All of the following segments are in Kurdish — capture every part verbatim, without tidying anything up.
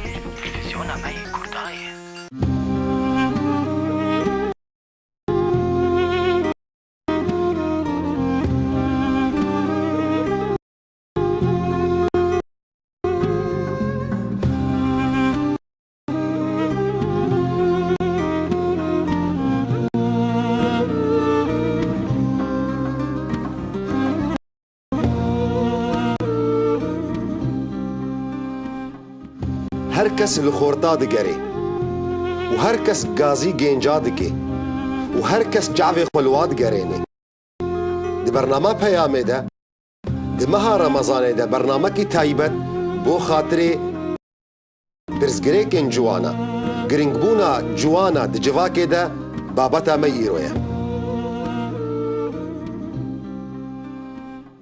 Televîzyona me yê Kurdayê. Her kes li xorta digere û her kes gazî gênca dike û her kes çavê xwe li wa digerêne. Di bernama Peyamê de, di meha Remezanê de bernamekî taybet bo xatirê pirsgirêkên ciwana, giringbûna ciwana di civakê de babeta me îro ye.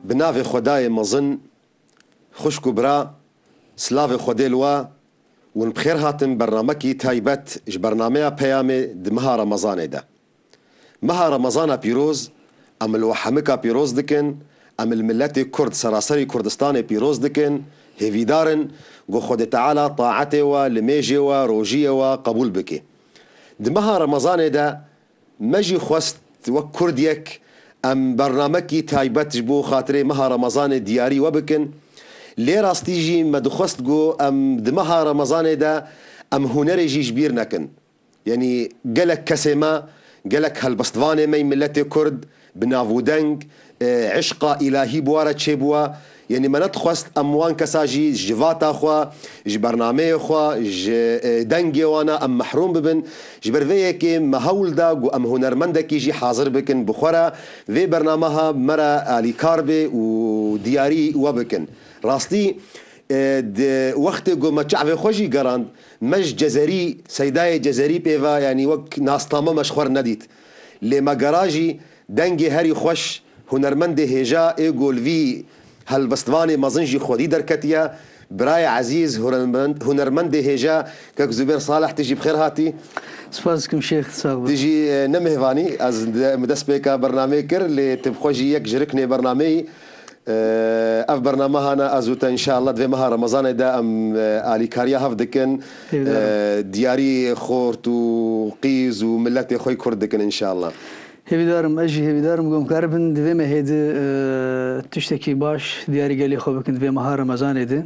Bi navê Xwedayê mezin, xwişk û bira, silavê Xwedê li we, hûn bi xêr hatin bernamekî taybet ji bernameya Peyamê di meha Remezanê de. Meha Remezana pîroz, em li we hemika pîroz dikin, em li miletê Kurd seraserî Kurdistanê pîroz dikin, hêvîdar in ku Xwedê Teala taetê we, limêjê we, rojiyê we qebûl bike. Di meha Remezanê de me jî xwest wek Kurd yek em bernamekî taybet ji bo xatirê meha Remezanê diyarî we bikin. Lê rastî jî me dixwest ku em di meha Remezanê de em hunerê jî ji bîr nekin. Yanî gelek kesê me, gelek helbestvanê me yê miletê Kurd bi nav û deng, e, eşqa îlahî bi we re çêbûye. Yanî me nedixwest em wan kesa jî ji civata xwe, ji bernameyê xwe, ji, e, dengê wana em mehrûm bibin. Ji ber vê yekê me hewl da ku em hunermendekî jî hazir bikin bi xwe re, vê bernameha me re alîkar bê û diyarî we bikin. Rastî, e, di wextê ku me çavê xwe jî gerand, me ji Cezerî, Seydayê Cezerî pê ve, yanî wek nasname me ji xwe re nedît. Lê me gera jî dengê herî xweş, hunermendê hêja ê ku li vî helbestvanê mezin jî xwedî derketiye, birayê ezîz, hunermend-, hunermendê hêja, kek Zubêr Salih, tu jî bi xêr hatî. Spas dikim Şêx, sağ ol. Tu jî, e, ne mêvanî, ez de-, min destpêka bernameyê kir, lê tu bi xwe jî yek ji riknê bernameyî. Ev bername hana ez û te înşallah di vê meha Remezanê de em, e, alîkariya hev dikin. Hêvîdar im. E, diyarî xort û qîz û miletê xwe yê Kurd dikin înşallah. Hêvîdar im, ez jî hêvîdar im ku em karibin di vê mehê de, e, tiştekî baş diyarî gelê xwe bikin di vê meha Remezanê de.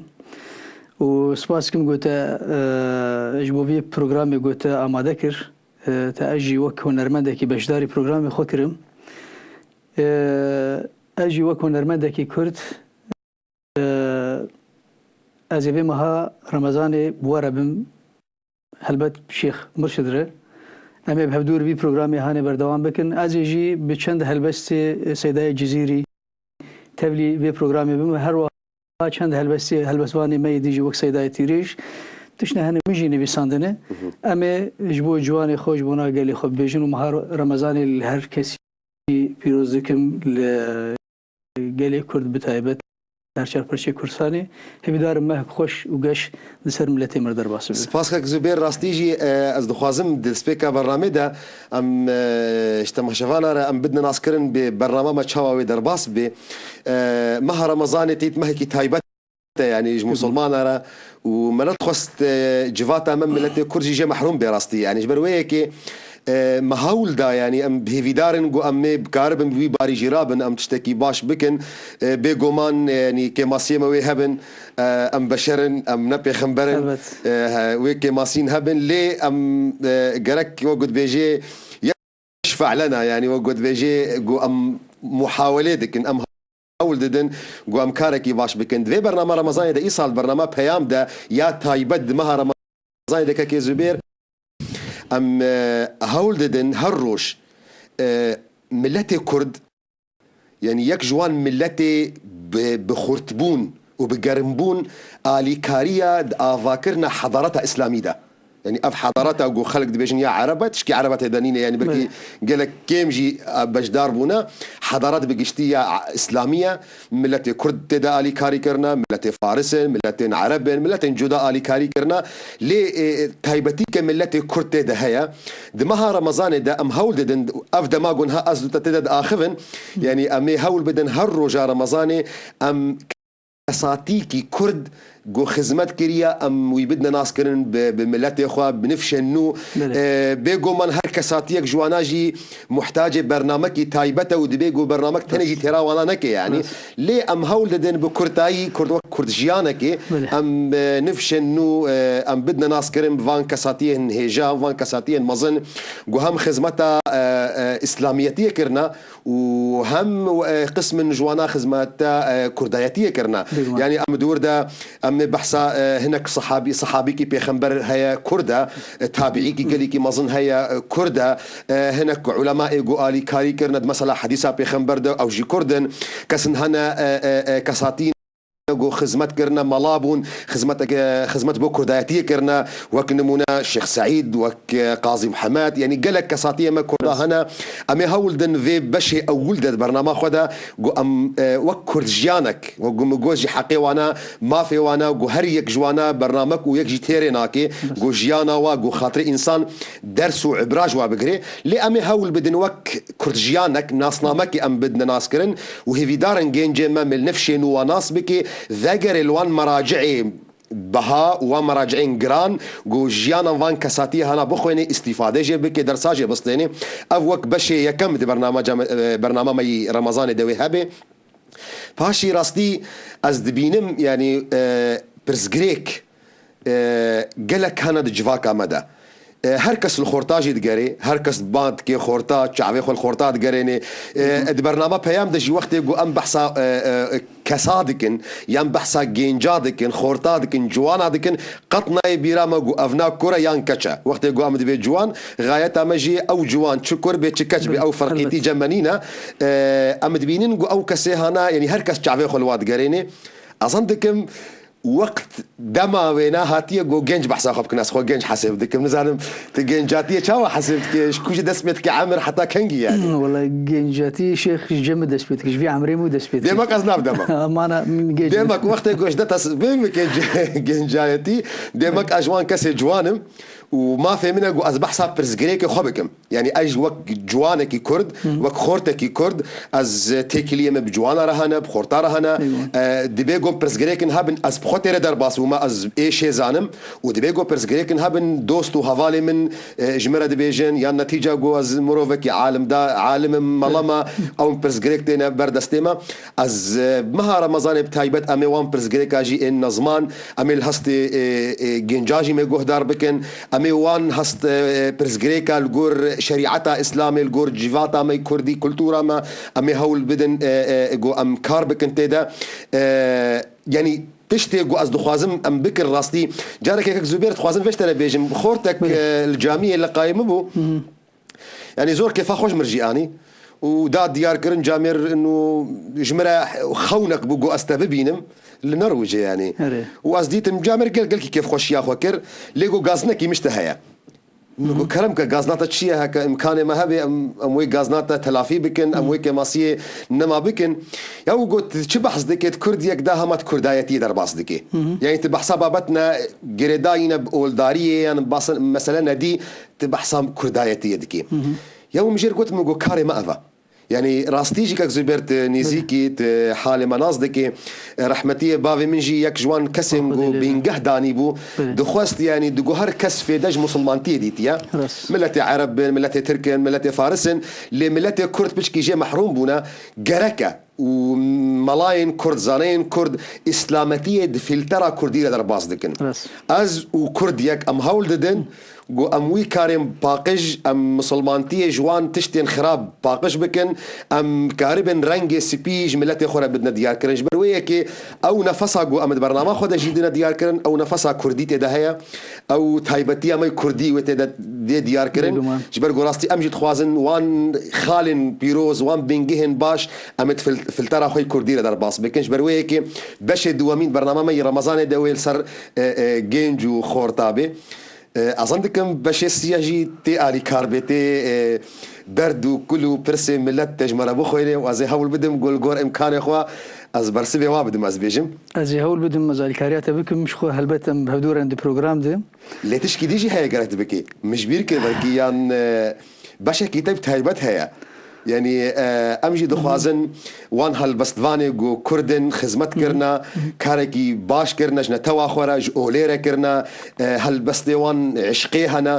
Û spas dikim ku te, e, ji bo vê programê ku te amade kir. E, te ez jî wek hunermendekî beşdarî programê xwe kirim. E, ez jî wek hunermendekî Kurd, e, ez ê vê meha Remezanê bi we re bim, helbet Şêx Murşid re. Em ê bi hevdû re vî programê hanê berdewam bikin. Ez ê jî bi çend helbestê Seydayê Cizîrî tevlî vê programê bim. Her wiha çend helbestê, helbestvanê me yê dî jî wek Seydayê Tîrêj tiştine hene min jî nivîsandine. Hı hı. Em ê ji bo ciwanê xwe, ji bona gelê xwe bibêjin û meha Remezanê li her kesî pîroz dikim, li gelê Kurd bi taybet her çar parçeyê Kurdistanê. Hêvîdar im mehek xweş û geş li ser miletê me re derbas bibe. Spas kek Zubêr, rastî jî, e, ez dixwazim di destpêka bernamê de em, e, ji temaşevana re em bidine naskirin bê bernama me çawa wê derbas bibe. E, meha Remezanê têt mehekî taybet e, yanî ji musulmana re û me nedixwest, e, civata me, miletê Kurd jî jê mehrûm bê rastî. Yanî ji ber wê yekê, e, me hewl da, yanî em hêvîdar in ku em ê bikaribin bi wî barî jî rabin, em tiştekî baş bikin. E, bêguman, e, yanî kêmasiyê me wê hebin, e, em beşer in, em ne pêxember in. Elbet. E, he, wê kêmasiyên hebin, lê em, e, gerek wek ku dibêjê, yeş fe'lena, yanî wek ku dibêjê ku em muhawelê dikin, em hewl didin ku em karekî baş bikin. Di vê bernama Remezanê de, îsal bernama Peyam de ya taybet di meha Remezanê de kekê Zubêr, em, e, hewl didin her roj, e, miletê Kurd, yanî yek ji wan miletê bi, bi xurtbûn û bi germbûn alîkariya di avakirina hedareta îslamî de. Yani ev hedareta ku xelk dibêjin ya Ereb e, tişkî Ereba tê de nîne, yani belkî Belê. gelek kêm jî, e, beşdar bûne. Hedaret bi giştî ya Îslamî ye. Miletê Kurd tê de alîkarî kirine, miletê Faris in, miletên Ereb in, miletên cuda alîkarî kirine. Lê, e, taybetî ke miletê Kurd tê de heye. Di meha Remezanê de em hewl didin, ev dema ku niha ez û te tê de diaxivin, yani em ê hewl bidin her roja Remezanê em kesatîkî Kurd ku xizmet kiriye, em wî bidine naskirin bi, bi miletê xwe, bi nifşên nû. Belê. E, bêguman her kesatiyek ji wana jî muhtacê bernamekî taybet e û dibê ku bernamek tenê jî têra wana neke yani. Rast. Lê em hewl didin bi kurtayî, Kurd wek Kurd jiyanekê, Belê. em, e, nifşên nû, e, em bidine naskirin bi van kesatiyên hêja, van kesatiyên mezin ku hem xizmeta, e, e, îslamiyetiyê kirine, û hem, e, qismin ji wana xizmeta, e, kurdayetiyê kirine. Bêguman. Yani em di wir de em ê behsa, e, hinek sehabî, sehabîkî pêxember heye Kurd e, e, tabiîkî gelîkî mezin heye, e, Kurd e, e, hinek ulemaê ku alîkarî kirine di mesela hedîsa pêxember de ew jî Kurd in. Kesin hene, e, e, e, kesatî ku xizmet kirine, mela bûn, xizmeteke, xizmet bo kurdayetiyê kirine, wek nimûne Şêx Seîd, wek, e, Qazî Mihemed, yanî gelek kesatiyê me kurda hene. Em ê hewl din vê beşê ewil de di bernama xwe de ku em, e, wek kurd jiyanek, wek ku min got jî heqê wana, mafê wana, ku her yek ji wana bernamek û yek jî têrê nake, ku jiyana wa, ku xatirê însan ders û ibra ji wa bigire. Lê em ê hewl bidin wek kurd jiyanek, nasnamekê em bidine naskirin û hêvîdar in gencê me milnifşên û wa nas bike, vegere li wan meraciê biha û wan meraciên giran, ku jiyana van kesatiyê hana bixwêne, îstîfade jê bike, dersa jê bistêne. Ev wek beşê yekem di bernama cem-, e, bernama me yî Remezanê de wê hebe. Paşî rastî ez dibînim, yanî, e, pirsgirêk, e, gelek hene di civaka me de. E, her kes li xorta jî digere, her kes ba dike xorta, çavê xwe li xorta digerêne. E, di bernama peyam de jî wextê ku em behsa, e, e, kesa dikin, yan behsa gênca dikin, xorta dikin, ciwana dikin, qet nayê bîra me ku ev na kur e yan keç e. Wextê ku em dibê ciwan, xayeta me jî ew ciwan çi kur bê, çi keç bê, ew ferqîtî cem me nîne. E, em dibînin ku ew kesê hana, yanî her kes çavê xwe li wa digerêne. Ez zan dikim, Wext dema wêna hatiye ku genc behsa xwe bikin, ez xwe genc hesêb dikim. Nizanim, tu gencatiyê çawa hesêb dikî? Ji ku jî dest pê dike emir heta kengî yani? Wala gencatî şêx ji cem min dest pê dike, ji vî emrê min dest pê dike. Dêmek ez nav dema. Mana min genc. Dêmek wextê ku ji dest ez bê bike gencayetî, dêmek ez ji wan kesê ciwan im û mafê min e ku ez behsa pirsgirêkê xwe bikim. Yani ez wek ciwanekî Kurd, wek xortekî Kurd, ez têkiliyê me bi ciwana re hene, bi xorta re hene. Eywa. E, dibê ku pirsgirêkin hebin, ez bi xwe têre derbas bûme, ez ê şê zanim û dibê ku pirsgirêkin hebin, dost û hevalê min, e, ji min re dibêjin, yan netîca ku ez mirovekî alim da, alim im, mela me, ew pirsgirêk têne ber destê me. Ez, e, meha Remezanê bi taybet em ê wan pirsgirêka jî ên nezman, em ê li hestê, e, e, genca jî me guhdar bikin. Em ê wan hest, e, pirsgirêka li gor şerîeta Îslamê, li gor civata me Kurdî, kultura me, em ê hewl bidin, e, e, ku em kar bikin tê de. E, yanî tiştê ku ez dixwazim em bikin rastî. Careke kek Zubêr dixwazim vê ji te re bêjim. Xortek, Belê. e, li camiyê li qayê min bû. Hı hı. Yanî zor kêfa xwe ji min jî anî û da diyarkirin camêr û ji min re xewnek bû ku ez te bibînim li ne rojê yanî. Erê. Û ez dîtim camêr gel gelkî kêfxweşiya xwe kir, lê ku gaznekî min ji te heye. Min got, kerem ke gazna te çi ye, heke îmkanê me hebe em, em wê gazna te telafî bikin, em wê kêmasiyê nema bikin. Ya û got, çi behs dike, tu kurdiyek da hema tu kurdayetiyê derbas dike. Yanî tu behsa babet ne girêdayî ne bi oldariyê, yan bas-, mesele nedî, tu behsa kurdayetiyê dikî. Ya û min jê re got, min got, karê me ev e. Yanî rastî jî kek Zubêr tu nêzîkî, tu halê me nas dikî. Rehmetiyê bavê min jî yek ji wan kesên ku bingeh danî bû. Belê. Dixwest, yanî digot her kes fêde ji misilmantiyê dîtiye. Rast. Miletê Ereb bin, miletê Tirk in, miletê Faris in. Lê miletê Kurd piçkî jê mehrûm bûne. Gerek e. Û melayên Kurd, zaneyên Kurd, îslametiyê di filtera Kurdî re derbas dikin. Rast. Ez û Kurd yek em hewl didin ku em wî karên paqij, em misilmantiyê ji wan tiştên xirab paqij bikin, em karibin rengê spî ji miletê xwe re bidine diyarkirin. Ji ber wê yekê ew nefesa ku em di bernama xwe de jî dine diyarkirin, ew nefesa Kurdî tê de heye. Ew taybetiya me Kurdî wê tê de dê diyar kirin. Bêguman. Ji ber ku rastî em jî dixwazin wan xalên pîroz, wan bingehên baş em ê fil-, filtera xwe yê Kurdî re derbas bikin. Ji ber wê yekê beşê duwemîn bernama me yê Remezanê de wê li ser, e, e, genc û xorta bê. E, ez zan dikim beşê siya jî tê alîkar bê, tê, e, derd û kul û pirsê milet te ji me re bixwêne û ez ê hewl bidim ku li gor îmkanê xwe ez bersivê wa bidim, ez bêjim. Ez ê hewl bidim, ez alîkariya te bikim, ji xwe helbet em hevdû re di program de. Lê tişkî dî jî heye gerek tu bikî. Min ji bîr kir belkî yan, e, beşekî te bi taybet heye. Yanî, e, em jî dixwazin wan helbestvanê ku Kurd in xizmet kirina, karekî baş kirine, ji netewa xwe re, ji olê re kirine, e, helbestê wan eşqê hene.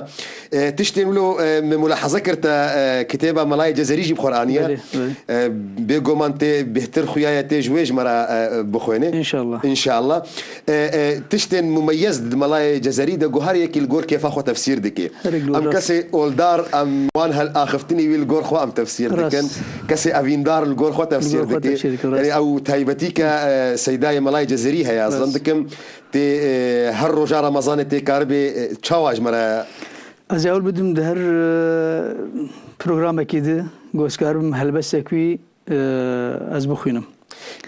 E, tiştên wilo, e, min mulahaze kir te, e, kitêba Melayê Cezerî jî bi xwe re aniye. Belê, belê. E, bêguman tê bêhtir xuya ye tê ji wê ji me re, e, bixwêne. Înşallah. Înşallah. E, e, tiştên mumeyez di Melayê Cezerî de ku her yekî li gor kêfa xwe tefsîr dike. Her yek li Em gor kesê oldar, em wan hel axiftinî wî li gor xwe em tefsîr Rast. dikin. Kesê evîndar li gor xwe Li gor tefsîr xwe dike. tefsîr dike, rast. Yanî ew taybetî ke, e, Seydayê Melayê Cezerî heye, ez Rast. zan dikim tê, e, her roja Remezanê tê karibê, e, çawa ji me re Ez ê hewl bidim di her, e, programekî de ku ez karibim helbestek wî, e, ez bixwînim.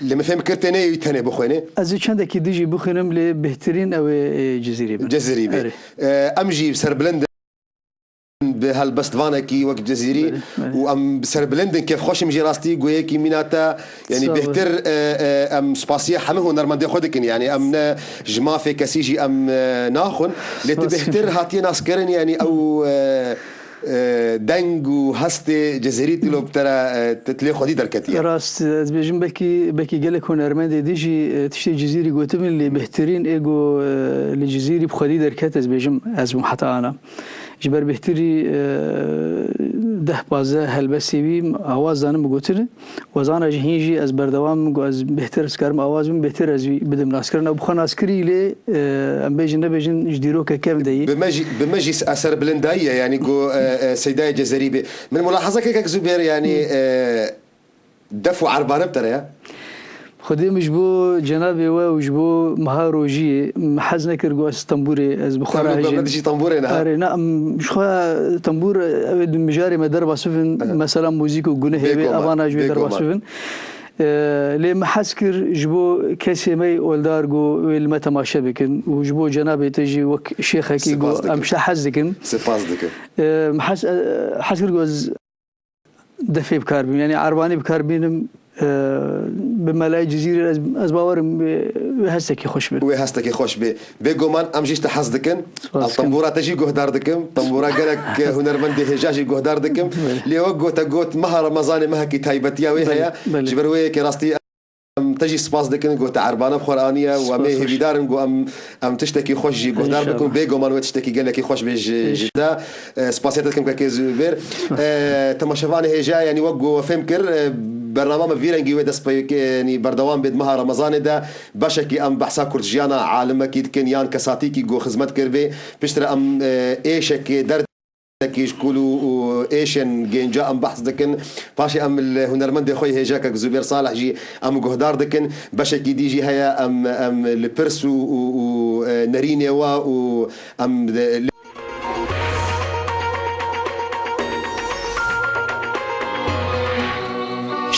Lê min fêm kir tê neyê wî tenê bixwêne. Ez ê çendekî din jî bixwînim lê bêhtirîn ew ê, e, Cizîrî bin. Cizîrî be. Erê. E, em jî serbilind in bi helbestvanekî wek Cizîrî Belê, belê. û em serbilind in kêfxweş im jî rastî goyekî mîna te. Yanî Sağ ol. bêhtir, e, e, em spasiya hemî hunermendê xwe dikin. Yanî em ne ji mafê kesî jî em, e, naxwin. Lê tu Spas bêhtir dikim. hatiye naskirin, yanî ew, e, e, deng û hestê Cezerî tu lo bi te re, e, tu lê xwedî derketiye. Rast, ez bêjim belkî, belkî gelek hunermendê dî jî, e, tiştê Cizîrî gotibin, lê bêhtirîn ê ku, e, li Cizîrî bi xwedî derket, ez bêjim ez bûm heta ana. Ji ber bêhtirî, e, deh pazdeh helbestê wî awaz danim bi gotin. Wezana jî hîn jî ez berdewam im ku ez bêhtir ez karim awaz bim, bêhtir ez wî bidim naskirin. Ew bi xwe naskirî lê, e, em bêjin nebêjin ji dîrokeke kevn de yî. Bi me jî, bi me jî eser bilindayî ye, yanî ku, e, e, Seydayê Cezerî bê. Min mulahaza kir kek Zubêr, yanî, e, def û erbane bi te re ye? Xwedê min ji bo cenabê we û ji bo meha rojiyê min hez nekir ku ez tembûrê ez bi xwe Tembûr re hejîm. Mehmet jî tembûrê ne, ha? Erê, na, em, ji xwe tembûr, ew ê di mijarê me derbas bibin, Aha. mesela muzîk û gunehê wê, Bêguman, evana ji wê derbas bêguman. bibin. E, lê min hez kir ji bo kesê me yê oldar ku wê li me temaşe bikin û ji bo cenabê te jî wek şêxekî ku Spas dikim. em ji te hez dikin. Spas dikim. E, min hez, e, hez kir ku ez defê bi kar bînim, yanî erbanî bi kar bînim, e, bi Melayê Cizîrî ez, ez bawer im wê, wê hestekî xweş be. Wê hestekî xweş be. Bêguman em jî ji te hez dikin. Spas Em dikim. tembûra te jî guhdar dikim. Tembûra gelek, e, hunermendê hêja jî guhdar dikim. Evet. Lê wek gote got, meha Remezanê mehekî taybetiya wê Belê, heye. belê. Ji ber wê yekê rastî em te jî spas dikin, got te erbane bi xwe re aniye û em ê Spas xweş. hêvîdar in, got em, em tiştekî xweş jî guhdar bikin. Înşallah. Bêguman wê tiştekî gelekî xweş bê ji, ji Înşallah. te. E, spasiya te dikim kekê Zubêr. Spas. E, temaşevanê hêja, yanî wek ku we fêm kir, e, bernama me vî rengî wê dest pê, yanî berdewam bê di meha Remezanê de. Beşekî em behsa kurdjiyana alimekî dikin yan kesatîkî ku xizmet kiribê. Piştre em, e, êşekê derdekî ji kul û, û êşên gênca em behs dikin. Paşê em li hunermendê xwe yê hêja kek Zubêr Salih jî em guhdar dikin. Beşekî dî jî heye em, em li pirs û, û, û, e, nerînê we û em li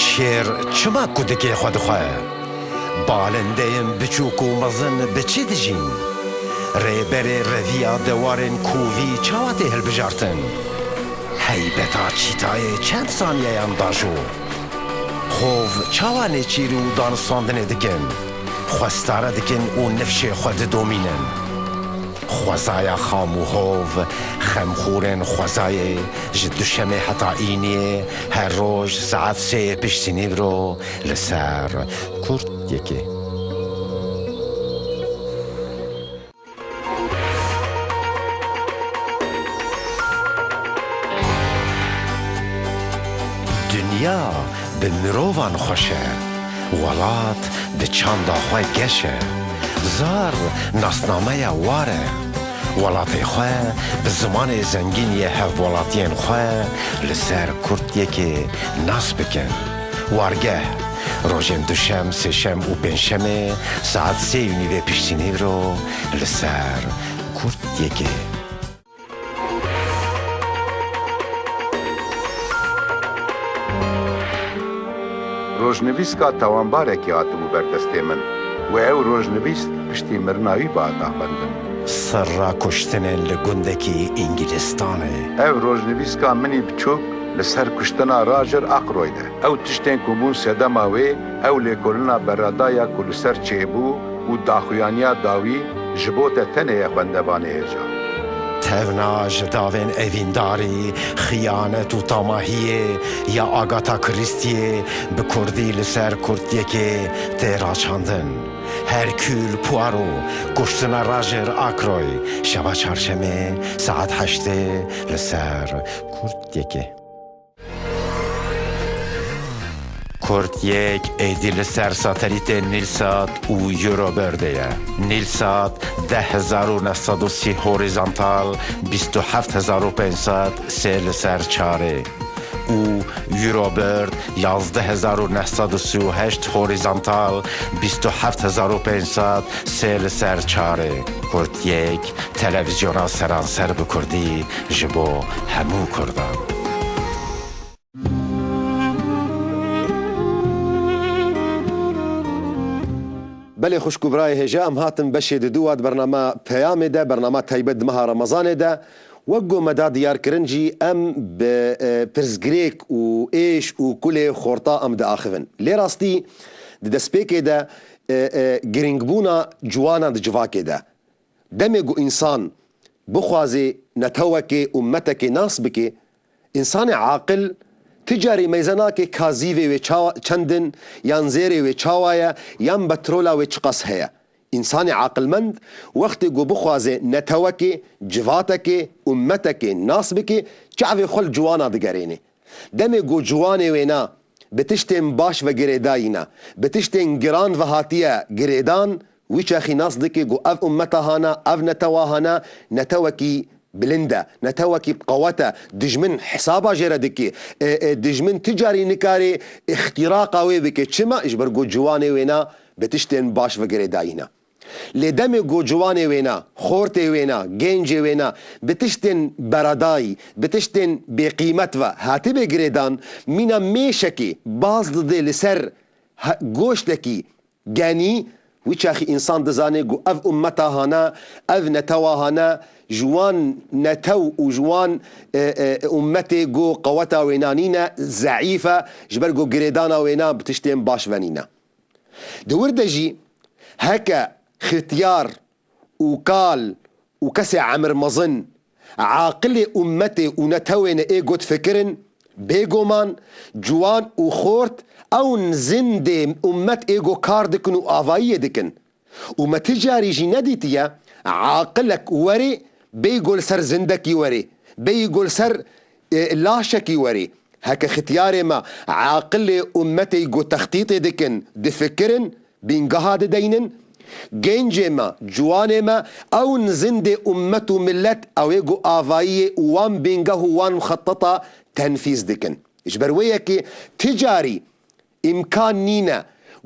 Şêr çima kudikê xwe dixwe? Balindeyên biçûk û mezin bi çi dijîn? Rêberê reviya dewarên kovî çawa tê hilbijartin? Heybeta çîtayê çend saniyeyan dajo? Hov çawa nêçîr û danûstandinê dikin? Xwe stare dikin û nifşê xwe didomînin. Xwezaya xam û hov, xemxûrên xwezayê ji duşemê heta îniyê her roj saet sêyê piştî nîvro li ser Kurt yekê. Dinya bi mirovan xweş e, welat bi çanda xwe geş e, zar nasnameya war e. Welatê xwe bi zimanê zengîn yê hevwelatiyên xwe li ser Kurt yekê nas bikin. Wargeh, rojên duşem, sêşem û pêncşemê saet sê û nîvê piştî nîvro li ser Kurt yekê. Rojnivîska tawanbarekî hatibû ber destê min û ew rojnivîsk piştî mirina wî bi axafendim. Sirra kuştinên li gundekî Îngilistanê. Ev rojnivîska min î biçûk li ser kuştina Roger Ackroyd e. Ew tiştên ku bûn sedema wê, ew lêkolina beradaya ku li ser çêbû û daxuyaniya dawî ji bo te tenê ye xwendevanê hêja. Tevna ji davên evîndarî, xiyanet û tamahiyê ya Agatha Christie'yê bi kurdî li ser Kurtyekê tê raçandin. Hercule Poirot, kuştina Roger Ackroyd, şeva çarşemê saet heştê li ser Kurtyekê. Kurtyek êdî li ser satelîtên Nilsat û Eurobird de ye. Nilsat deh hezar û neh sed û sî horizontal, bîst û heft hezar û pênc sed sê li ser çarê û Eurobird yazdeh hezar û neh sed û sî û heşt horizontal, bîst û heft hezar û pênc sed sê li ser çarê. Kurtyek, televîzyona seranser bi kurdî ji bo hemû kurdan. Belê xwişk û birayê hêja, em hatin beşê diduwa di bernama Peyamê de, bernama taybet di meha Remezanê de. Wek ku me da diyarkirin jî, em bi, e, pirsgirêk û êş û kulê xorta em diaxivin. Lê rastî di destpêkê de, e, e, girîngbûna ciwana di civakê de. Demê ku însan bixwazê netewekê, ummetekê nas bike, însanê aqil ti carî meyze nake ka zîvê wê ça-, çend in, yan zêrê wê çawa ye, yan petrola wê çiqas heye. Însanê aqilmend wextê ku bixwaze netewekê, civatekê, ummetekê nas bike, çavê xwe li ciwana digerêne. Demê ku ciwanê wêna bi tiştên baş ve girêdayî ne, bi tiştên giran ve hatiye girêdan, wî çaxî nas dike ku ev ummeta hana, ev netewa hana, netewekî bilind e, netewekî bi qewet e, dijmin hesaba jê re dike. E, e, dijmin ti carî nikare îxtîraqa wê bike. Çima? Ji ber ku ciwanê wêna bi tiştên baş ve girêdayî ne. Lê demê ku ciwanê wêna, xortê wêna, gencê wêna bi tiştên beredayî, bi tiştên bêqîmet ve hatibê girêdan, mîna mêşekê baz dide li ser he-, goştekî genî, wî çaxî însan dizane ku ev ummeta hana, ev netewa hana, ji wan netew û ji wan, e, e, ummetê ku qeweta wêna nîne, zeîf e, ji ber ku girêdana wêna bi tiştên baş ve nîne. Di wir de jî heke xityar û kal û kesê emir mezin aqilê ummetê û netewê ne ê got fikirin, bêguman ciwan û xort ew in zindê ummet ê got kar dikin û avayiyê dikin. Û me ti carî jî nedîtiye aqilek werê bêyî got li ser zindekî werê, bêyî got li ser, e, laşekî werê. Heke xityarê me aqilê ummetê ku textîtê dikin, difikirin, bîngeha dideynin, gencê me, ciwanê me, ew in zindê ummet û millet, ew ê ku avayiyê û wan bîngeh û wan muxeteta tenfîz dikin. Ji ber wê yekê ti carî îmkan nîne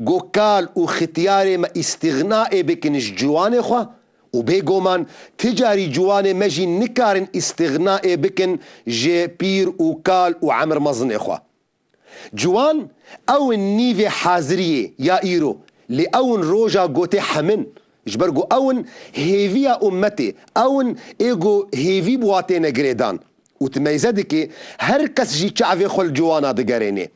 ku kal û xityarê me îstîxnaê bikin ji ciwanê xwe û bêguman ti carî ciwanê me jî nikarin îstîxnaê bikin ji pîr û kal û emir mezinê xwe. Ciwan ew in nîvê haziriyê ya îro, lê ew in roja gotê hemin, ji ber ku ew in hêviya ummetê, ew in ê ku hêvî bi wa têne girêdan. Û tu meyze dikî her kes jî çavê xwe li ciwana digerênê.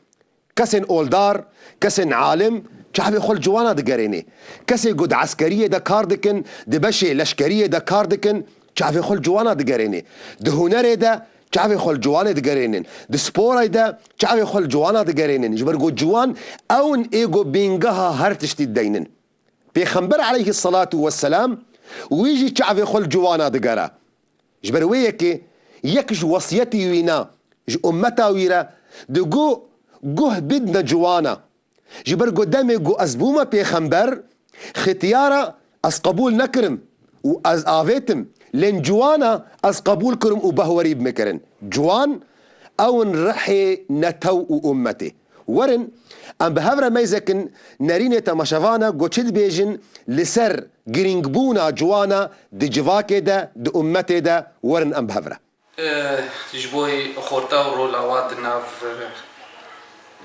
Kesên oldar, kesên alim çavê xwe li ciwana digerênê. Kesê ku di eskeriyê de kar dikin, di beşê leşkeriyê de kar dikin, çavê xwe li ciwana digerênê. Di hunerê de çavê xwe li ciwanê digerênin. Di sporê de çavê xwe li ciwana digerênin. Ji ber ku ciwan ew in ê ku bîngeha her tiştî dideynin. Pêxember aleyhisselatu vesselam wî jî çavê xwe li ciwana digere. Ji ber wê yekê yek ji wesiyetî wî ne ji ummeta wî re digo, guh bidne ciwana. Ji ber ku demê ku ez bûme pêxember, xityara ez qebûl nekirim û ez avêtim, lên ciwana ez qebûl kirim û behwerî bi min kirin. Ciwan ew in rihê netew û ummetê. Werin, em bi hev re meyzekin nerînê temaşevana ku çi dibêjin li ser girîngbûna ciwana di civakê de, di ummetê de, werin em bi hev re. Ji bo xorta û rola wa di nav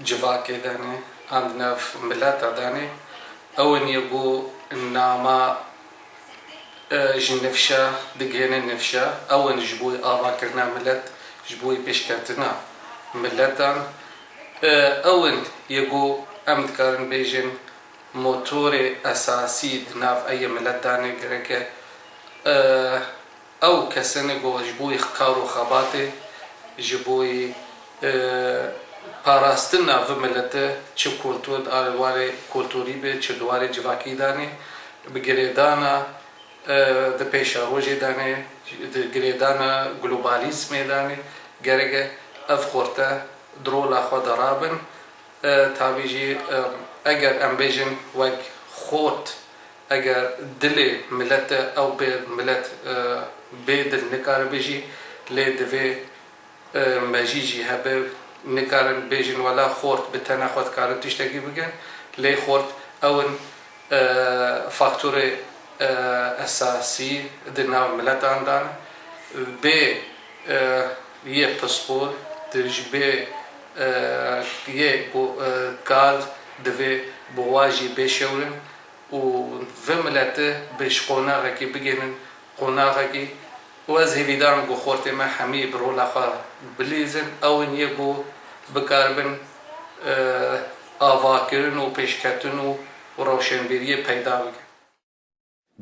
civakê de ne, an di nav mileta de ne, ew in ye ku nama e, ji nifşa digihêne nifşa, ew in ji bo avakirina milet, ji bo pêşketina miletan, e, ew in yê ku em dikarin bêjin motorê esasî di nav eyê milet de ne, gereke, e, ew kesên ku ji bo kar û xebatê, ji bo, e, parastina vê milete, çi kultur, di warê kulturî be, çi di warê civakî de ne, bi girêdana, e, di pêşerojê de ne, di girêdana globalîzmê de ne, gereke ev xorte di rola xwe de rabin. E, tabî jî, e, eger em bêjin wek xort, eger dilê milete ew bê milet, e, bê dil nikare bijî, lê divê, e, mejî jî hebe, nikarin bêjin wela xort bi tena xwe dikarin tiştekî bikin, lê xort ew in, e, faktorê, e, esasî di nav miletan de ne. Bê, e, yê pispor, di ji bê, e, yê ku, e, kal divê bi wa jî bê şewrin û vê milete bi ji qonaxekî bigihînin qonaxekî û ez hêvîdar im ku xortê me hemî bi rola xwe bilîzin, ew in yê ku bikaribin, e, avakirin û pêşketin û rewşenbîriyê peyda bikin.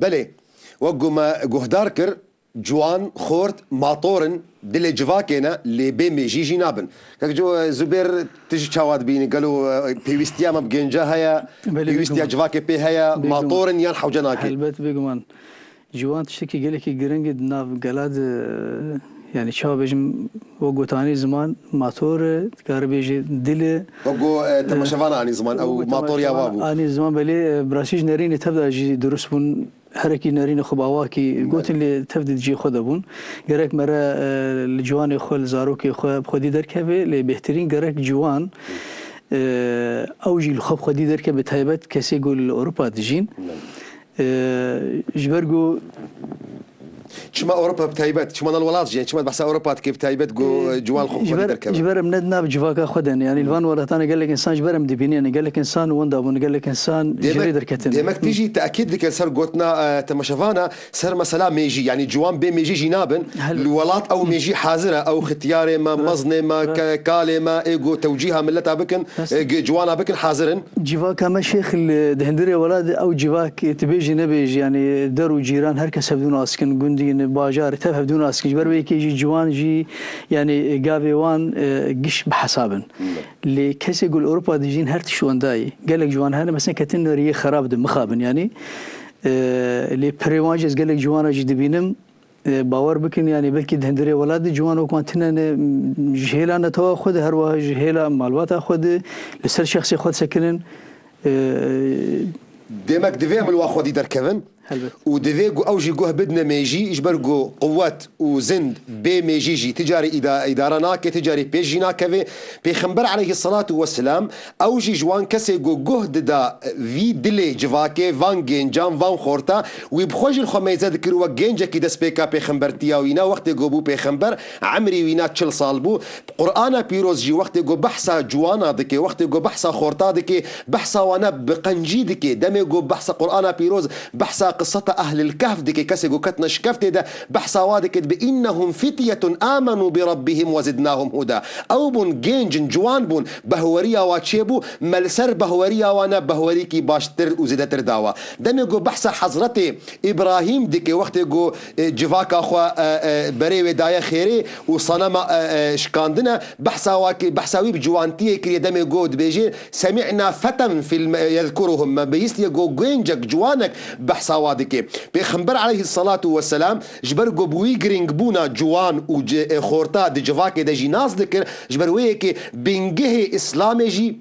Belê, wek ku me guhdar kir, ciwan, xort, mator in, dilê civakê ne, lê bê mêjî jî nabin. Kek Jo, Zubêr, tu jî çawa dibînî? Gelo, e, pêwîstiya me bi genca heye? Belê, pêwîstiya bêguman. Civakê pê heye? Bêguman. Mator in yan hewce nake? Helbet, bêguman. Ciwan tiştekî gelekî giring e di nav gela de, yanî çawa bêjim, wek gotanî ziman mator e, dikare bêje dil e. Wek go, e, e, temaşevana anî ziman, wek ew go mator ya wa temaşevana bû. Anî ziman, belê, e, bi rastî ji nerînê tev de jî dirust bûn, herekî nerînê xwe bi awakî gotin lê tev de di cihê xwe de bûn. Gerek mere, e, li ciwanê xwe, li zarokê xwe bi xwedî derkeve, lê bêhtirîn gerek ciwan, e, ew jî li xwe bi xwedî derkeve, bi taybet kesê ku li Ewropa dijîn. Belê. E, ji ber ku Çima Ewropa bi taybet, çima nal welat jî, çima behsa Ewropa dike bi taybet ku, e, ciwan xwe ji xwedî ber, derkeve? Ji ber em ne di nav civaka xwe de ne. Yanî li van welatan gelek însan ji ber em dibînin, gelek însan wenda bûn, gelek însan ji rê derketin. Demek, demek tu jî tekîd dike ser gotina, e, temaşevana, ser mesela mêjî, yanî ciwan bê mêjî jî nabin. Hel- Li welat ew mêjî hazir e, ew xitiyarê me, meznê me, ke-, kalê me, ê ku tewcîha mileta bikin, e, gi-, ciwana bikin, hazir in. Civaka me şêx li, di hundirê welat de ew civak, tu bêjî nebêjî, yanî der û cîran her kes hevdû nas dikin, gundî ne, bajar, tev hevdû nas dikin. Ji ber wê yekê jî ciwan jî, yanî gavê wan, e, giş bi hesab in. Lê kesê ku li Ewropa dijîn her tişt wenda ye. Gelek ciwan hene, mesela ketin riyê xerab de mixabin, yanî, e, lê pirê wan jî ez gelek ciwana jî dibînim. E, bawer bikin, yanî belkî di hundirê welat de ciwan wek wan tune ne, m, ji hêla netewa xwe de, her wiha ji hêla malbata xwe de, li ser şexsê xwe disekinin. E, Demek divê em li wa xwedî derkevin. Helbet. Û divê ku ew jî guh bidine mêjî, ji ber ku quwet û zind bê mêjî jî ti carî îda-, îdare nake, ti carî pêş jî nakeve. Pêxember aleyhisselatu vesselam, ew jî ji wan kesê ku guh dida vî dilê civakê, van gencan, van xorta, wî bi xwe jî li xwe meyze dikir, wek gencekî destpêka pêxembertiya wî ne, wextê ku bû pêxember, emrî wî ne çil sal bû. Qur'ana Pîroz jî wextê ku behsa ciwana dike, wextê ku behsa xorta dike, behsa wane bi qencî dike. Demê ku behsa Qur'ana Pîroz, behsa qiseta Ehlil Kehf dike, kesê ku ketine şikeftê de, behsa wa dike, bi innehum fityetun amenu bi rabbihim ve zidnahum huda. Ew bûn, gênc in, ciwan bûn, behweriya wa çêbû, me li ser behweriya wa ne behwerîkî baştir û zêdetir dawa. Demê ku behsa Hezretê Îbrahîm dike, wextê ku, e, civaka xwe, e, e, berê wê daye xêrê û sanema, e, e, şikandine, behsa wa ki-, behsa wî bi ciwantiyê kiriye, demê ku dibêje, "Semi'na feten fil me-, yezkuruhum." Me bihîstiye ku gencek, ciwanek behsa wa dike. Pêxember aleyhisselatu vesselam, ji ber ku bi wî giringbûna ciwan û ci-, e, xorta di civakê de jî nas dikir, ji ber wê yekê bingehê Îslamê jî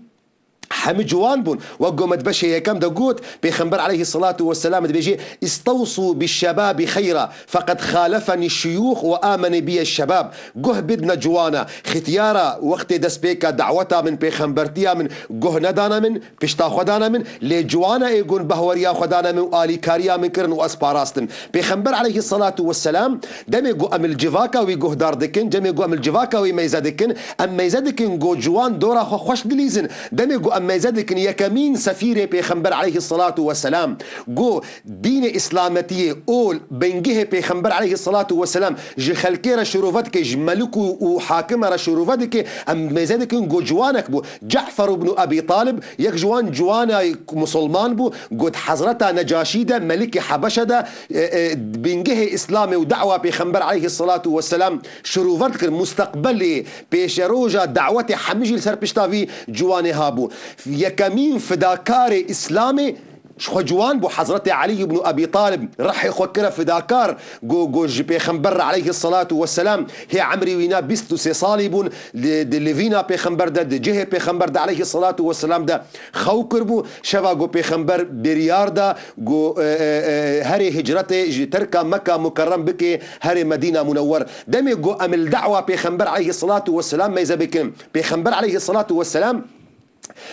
hemî ciwan bûn. Wek ku me di beşê yekem de got, Pêxember aleyhisselatu vesselam dibêje, "İstewsu bişşebabi xeyra, feqed xalefeni şuyûx ve amene biye şebab." Guh bidne ciwana, xitiyara wextê destpêka daweta min, pêxembertiya min, guh nedane min, pişta xwe dane min, lê ciwana ê gun behweriya xwe dane min û alîkariya min kirin û ez parastim. Pêxember aleyhisselatu vesselam, demê ku em li civaka wî guhdar dikin, demê ku em li civaka wî meyze dikin, em meyze dikin ku ciwan dora xwe xweş dilîzin. Demê ku em Mêze dikin yekemîn sefîrê Pêxember aleyhisselatu vesselam. Go dînê Îslametiyê ol bingehê Pêxember aleyhisselatu vesselam ji xelkê re şirove dike, ji melik û, û hakime re şirove dike. Em mêze dikin go ciwanek bû. Cefer ibn Ebî Talib yek ji wan ciwana Musulman bû. Go di Hezreta Necaşî de, melikê Hebeşe de, e, e, bingehê Îslamê û da'wa Pêxember aleyhisselatu vesselam şirove dikir. Musteqbelê pêşeroja dawetê hemî jî li ser pişta vî ciwanê habû. Yekemîn fidakarê Îslamê ji xwe ciwan bû. Hezretê Elî ibn Ebî Talib rihê xwe kire fidakar. Go, go ji Pêxember re aleyhisselatu vesselam hê emrî wîna bîst û sê salî bûn. Li, di livîna Pêxember de, di cihê Pêxember de aleyhisselatu vesselam de xew kiribû. Şeva go Pêxember biryar da, go, e, e, e, herê hicretê ji terka Mekka Mukerrem bike, herê Medîna Munewwer. Demê go em li da'wa Pêxember aleyhisselatu vesselam mêze bikin. Pêxember aleyhisselatu vesselam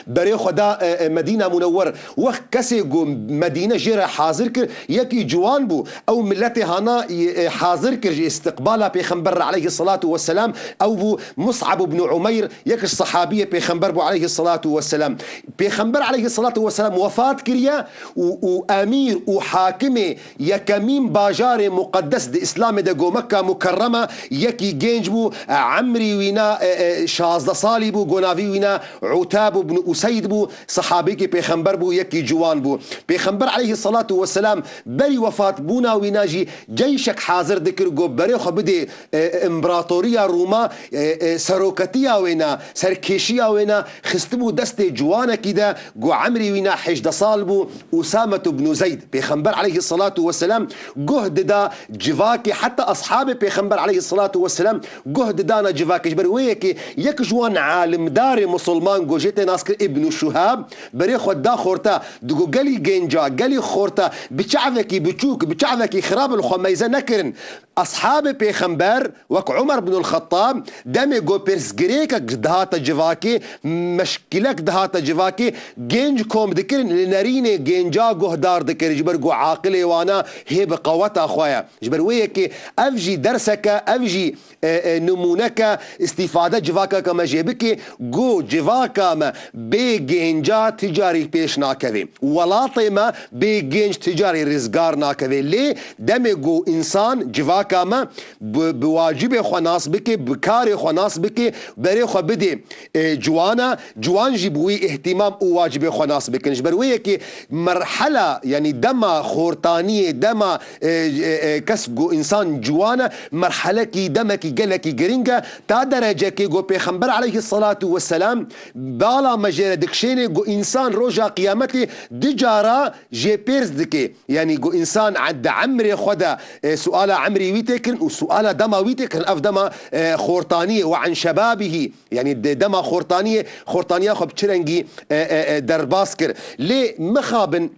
berê xwe da, e, e, Medîna Munewwer. Wext kesê ku Medîne jê re hazir kir, yekî ciwan bû. Ew miletê hana, e, e, hazir kir ji îstiqbala Pêxember re aleyhisselatu vesselam. Ew bû Mus'ab ibn Umeyr, yek ji sehabiyê Pêxember bû aleyhisselatu vesselam. Pêxember aleyhisselatu vesselam wefat kiriye û, û emîr û hakimê yekemîn bajarê muqeddes di Îslamê de go Mekka Mukerreme, yekî genc bû, emrî wîna, e, e, şazdeh salî bû, go navî wîna Utab ibn Useyd bû, sehabekî Pêxember bû, yekî ciwan bû. Pêxember aleyhisselatu vesselam berî wefatbûna wîna jî ceyşek hazir dikir, go berê xwe bidê, e, împeratoriya Rûma, e, e, seroketiya wêna, serkêşiya wêna xistibû destê ciwanekî de, go emrî wîna hejdeh sal bû, Usamet ibn Zeyd. Pêxember aleyhisselatu vesselam guh dida civakê, heta ashabê Pêxember aleyhisselatu vesselam guh didana civakê. Ji ber wê yekê yek ji wan alimdarê musulman go jê tê nas kir Ibn Şuhab, berê xwe da xorta, digo gelî genca, gelî xorta, bi çavekî biçûk, bi çavekî xirab li xwe meyze nekirin. Ashabê Pêxember wek Umer bin el-Xettab, demê go pirsgirêkek dihate civakê, meşkilek dihate civakê, genc kom dikirin, li nerînê genca guhdar dikirin, ji ber ku aqilê wana hê bi qeweta xwe ye. Ji ber wê yekê ev jî derseke, ev jî, e, e, nimûneke, îstîfade civaka me jê bike, ku civaka me bê genca ti carî pêş nakeve. Welatê me bê genc ti carî rizgar nakeve. Lê demê ku însan, civaka me bi, bi wacibê xwe nas bike, bi karê xwe nas bike, berê xwe bidê, e, ciwana, ciwan jî bi wî îhtîmam û wacibê xwe nas bikin. Ji ber wê yekê merhela, yanî dema xortaniyê, dema, e, e, e, kes ku însan ciwan e, merhelekî, demekî gelekî giring e. Ta derecekê ku Pêxember aleyhisselatu vesselam bala me jê re dikişêne ku însan roja qiyametê du cara jê pêrs dike. Yanî ku însan e-, di emrê xwe de, e, suala emrê wî tê kirin û suala dema wî tê kirin. Ev dema, e, xortaniyê, "Ve an şebabihî", yanî di dema xortaniyê, xortaniya xwe bi çi rengî, e, e, e, derbas kir. Lê mixabin,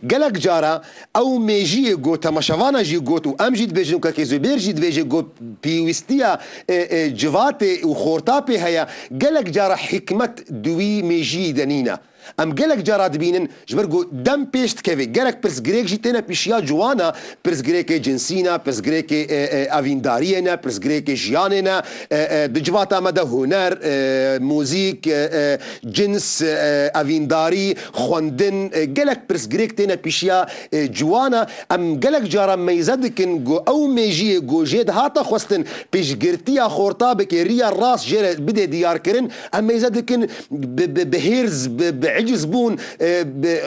gelek cara ew mêjiyê got, temaşevana jî got û em jî dibêjin, Kekê Zubêr jî dibêje, got pêwîstiya, e, e, civatê û xorta pê heye. Gelek cara hikmet di wî mêjiyî de nîne. Em gelek cara dibînin, ji ber ku dem pêş dikeve, gelek pirsgirêk jî têne pişiya ciwana, pirsgirêkê cinsî ne, pirsgirêkê, e, e, evîndariyê ne, pirsgirêkê jiyanê ne, e, e, di civata me de huner, e, muzîk, e, e, cins, e, evîndarî, xwendin, e, gelek pirsgirêk têne pişiya, e, ciwana. Em gelek cara meyze dikin ku ew mêjiyê ku jê dihata xwestin piştgirtiya xorta bike, riya rast jê re bidê diyarkirin, em mêze dikin bi, bi, bi hêrz, bi, bi icizbûn, e, bi,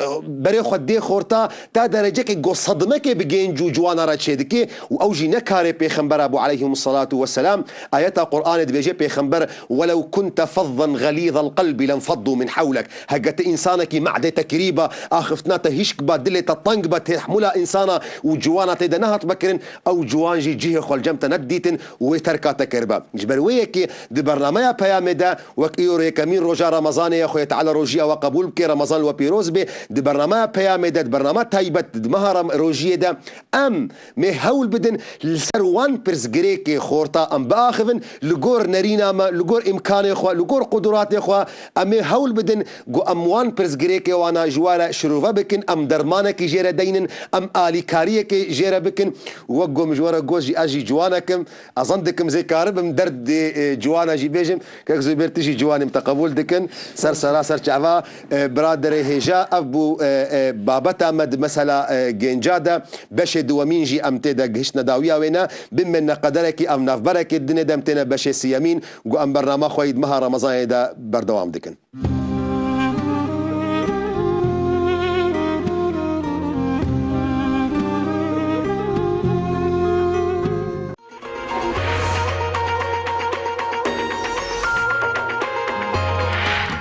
berê xwe dê xorta, ta derecekê ku sedmekê bi genc û ciwana re çêdike û ew jî ne karê Pêxembera bû aleyhimussalatu vesselam. Ayeta Qur'anê dibêje Pêxember, "Welew kunte fezzen xelîzel qelbî lenfeddû min hewlek." Heke ti însanekî me'dê te kirî ba, axiftina te hişk ba, dilê te teng ba, tehmûla însana û ciwana tê de nehat be kirin, ew ciwan jî cihê xwe li cem te nedidîtin û wê terka te kiriba. Ji ber wê yekê di bernameya Peyamê de, wek îro yekemîn roja Remezanê ye, Xwedê Teala rojîya we qebûl qebûl bike, Remezan li we pîroz be. Di bernameya Peyamê de, di bernama taybet, di meha Ram-, rojiyê de em mê hewl bidin li ser wan pirsgirêkê xorta em biaxivin, li gor nerîna me, li gor îmkanê xwe, li gor quduratê xwe, em ê hewl bidin ku em wan pirsgirêkê wana ji we re şirove bikin, em dermanekî jê re deynin, em alîkariyekê jê re bikin. Wek ku min ji we re got jî, ez jî ciwanek im, ez zan dikim zê karibim derdê, e, ciwana jî bêjim. Kek Zubêr, tu jî ciwanê min te qebûl dikin. Ser sera, ser çava, e, biraderê hêja, ev bû, e, e, babeta me di mesela, e, gênca de. Beşê duwemîn jî em tê de gihiştine dawiya wê ne. Bimêne qederekî ev navberekê dinê de em têne beşê siyemîn. Ku em bernama xwe yî di meha Remezanê de berdewam dikin.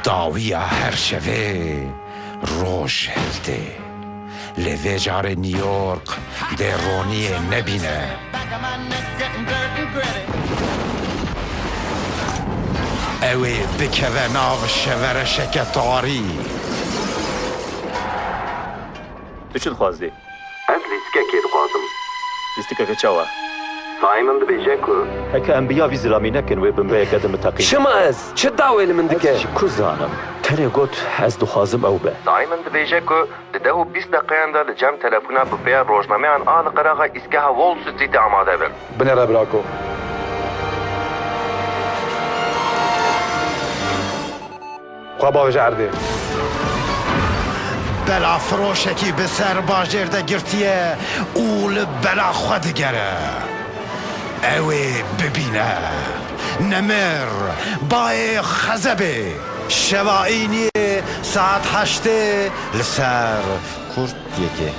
Dawiya her şevê roj hiltê. Lê vê carê New York dê roniyê nebîne. Ew ê bikeve nav şevereşeke tarî. Tu çi dixwazî? Ez lîstikekê dixwazim. Lîstikeke çawa? Simon dibêje ku. Heke em bi ya vî zilamî nekin, wê binbeyeke din biteqînin. Çima ez? Çi dawê li min dike? Ez jî ku zanim? Tenê got, ez dixwazim ew be. Simon dibêje ku di deh û bîst deqeyan de li cem telefona bi pêya rojnameyan a li qeraxa îzgeha Wall Streetê amade bin. Binêre birako. Xwe bavêje erdê. Bela firoşekî bi ser bajêr de girtiye û li bela xwe digere. Ew ê bibîne. Nemir, bayê xezebê. Şeva îniyê saet heştê li ser Kurtiyekê.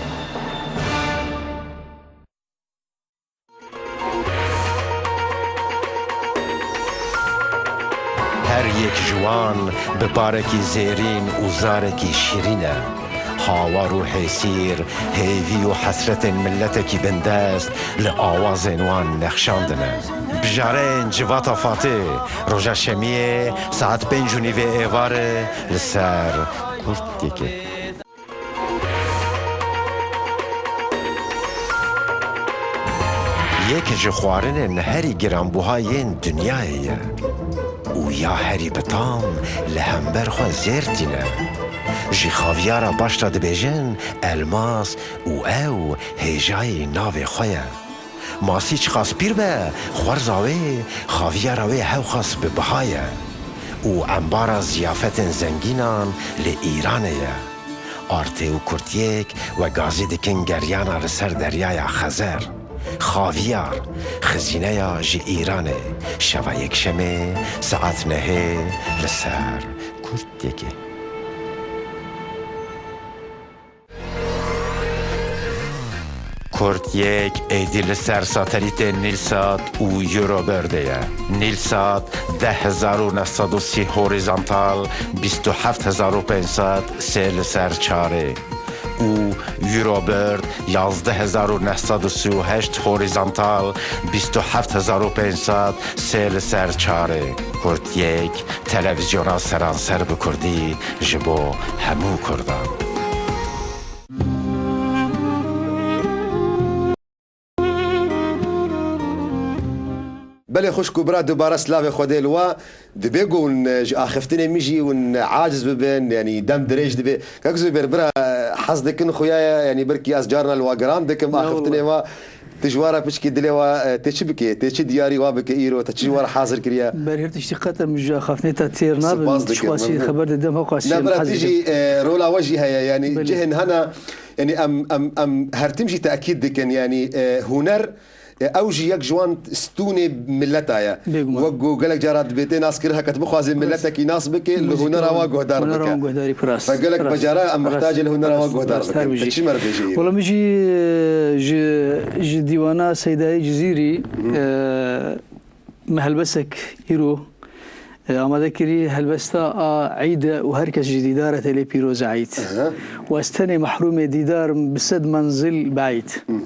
Her yek ji wan bi barekî zêrîn û zarekî şîrîn e. Hawar û hêsîr, hêvî û hesretên miletekî bindest li awazên wan nexşandine. Bijareyên Civata Fatê, roja şemiyê, saet pênc û nîvê êvarê li ser Kurtiyekê. Yek ji xwarinên herî giranbuha yên dinyayê ye û ya herî bi tam li hember xwe zêr tîne. Ji xaviyara baş re dibêjin elmas û ew hêjayî navê xwe ye. Masî çiqas pîr be, xwerza wê, xaviyara wê hewqas bi biha ye û embara ziyafetên zengînan li Îranê ye. Artê û Kurtiyek we gazî dikin geryana li ser deryaya Xezer. Xaviyar, xizîneya ji Îranê, şeva yekşemê saet nehê li ser Kurtiyekê. Kurtiyek êdî li ser satelîtên Nîlsat û Eurobird de ye. Nîlsat deh hezar û neh sed û sî horizontal, bîst û heft hezar û pênc sed sê li ser çarê û Eurobird yazdeh hezar û neh sed û sî û heşt horizontal, bîst û heft hezar û pênc sed sê li ser çarê. Kurtiyek, televîzyona seranser bi kurdî ji bo hemû kurdan. Belê xwişk û bira, dubare silavê Xwedê li we. Dibê ku hûn, e, ji axiftinê min jî hûn aciz bibin, yanî dem dirêj dibe. Kak Zubêr, bira, e, hez dikin xuya ye, yanî belkî ez carna li we giran dikim, axiftinê we. Tu ji we re piçkî dilê we, e, tê çi bike, tê çi diyarî we bike îro, te çi ji we re hazir kiriye? Berhêr tiştî qet em ji axaftinê te têr nabin. Spas dikim, spasî memnun. Xeber didim, hew qasî Ne, em bira, tu hazir jî, dikin. E, rola we jî heye, yanî Belê. cihên hene, yanî em, em, em her tim jî tekîd dikin, yanî, e, huner, e, ew jî yek ji wan stûnê mileta ye. Bêguman. Wek ku gelek cara dibê tê naskirin, heke tu bixwazî Rast. miletekî nas bike, li Muzîka hunera wan, wa guhdar hunera bike. wan guhdarî pir rast. Ve gelek Rast. cara em Rast. muhtacê li hunera wan Rast. guhdar Rast. Her bikin. bijî. Tu çi me re bêjî? Wela min jî, e, ji, ji dîwana Seydayê Cizîrî, Hı. e, me helbesek îro, e, amade kirî, helbesta a Eîd e û her kes jî dîdar e, te lê pîroz e Eîd. Aha. Û ez tenê mehrûmê dîdar im, bi sed menzil beîd. Mhm.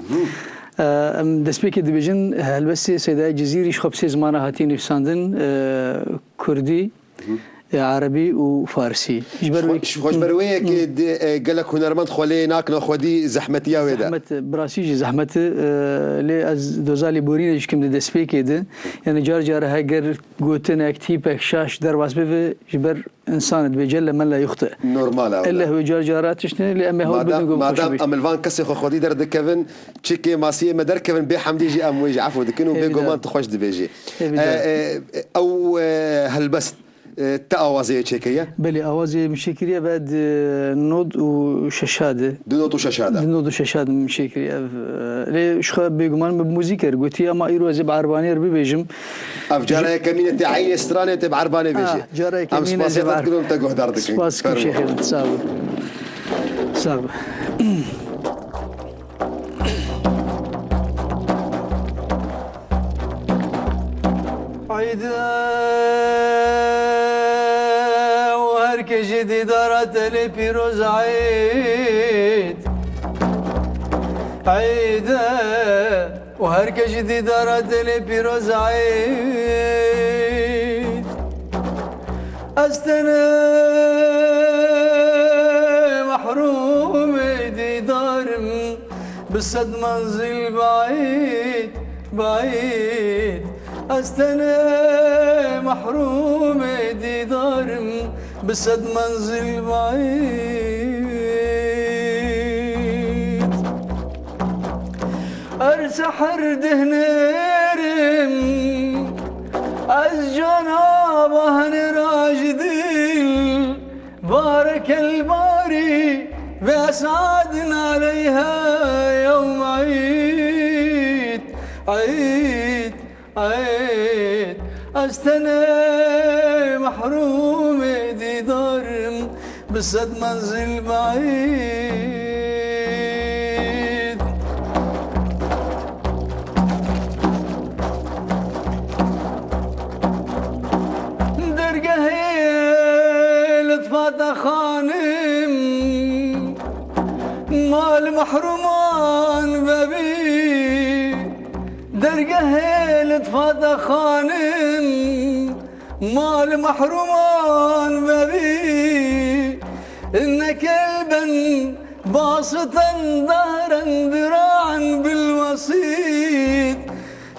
E, em destpêkê dibêjin, helbestê Seydayê Cizîrî ji xwe bi sê zimana hatiye nivîsandin, e, Kurdî, Mhm. Erebî û farsî. Ji ber wê Xwe-, ji xwe ji ber wê yekê di, e, gelek hunermend xwe lê nakine xwedî zehmetiya wê de. Zehmet, bi rastî jî zehmet e, lê ez doza lêborînê jî kim di destpêkê de. Yani car car heger gotinek, tîpek, şaş derbas bibe, ji ber însan dibê celle melle yuxte. Normal e, Elle wê car cara tiştine, lê em ê hewl bidin ku xweş bê. Madem em li van kesê xwe xwedî derdikevin, çikê masiyê me derkevin, bê hemdî jî em wê jî efû dikin û bê Ê, bidar. Goman tu xweş dibêjî. Ê, bidar. E, e, ew, e, helbest E, te awazê çêkiriye? Belê, awazê min çêkiriye ve di nod û şeşa de. Di nod û şeşa de. Di nod û şeşa de min çêkiriye ev, e, lê ji xwe bêguman min bi muzîk er gotiye, ama îro ez ê bi erbanê er bibêjim. Ev cara yekemîn e te eynê stranê te bi erbanê bêjî. Ah, cara yekemîn e. Em spasê te dikin û te guhdar dikin. Spas dikim şêxê min, sağ ol. Sağ ol. Eyd e û her kes ji dîdara te lê pîroz eyd. Eyd e û her kes ji dîdara te lê pîroz eyd. Ez tenê mehrûmê dîdarim, bi sed menzil baîd, baîd. Ez tenê mehrûmê dîdarim, bi sed menzil baîd. Her seher dihnêrim ez cana bahne ra ji dil. Barekel barî ve esadin aleyha yewm eyd, eyd, eyd. Ez tenê mehrûmê dîdarim, bi sed menzil baîd. Dergehê Litfata Xanim, mal mehrûman vebî. Dergehê Litfata Xanim, mal mehrûman vebî. Nekel ben basitan dahran dira'an bil wesit.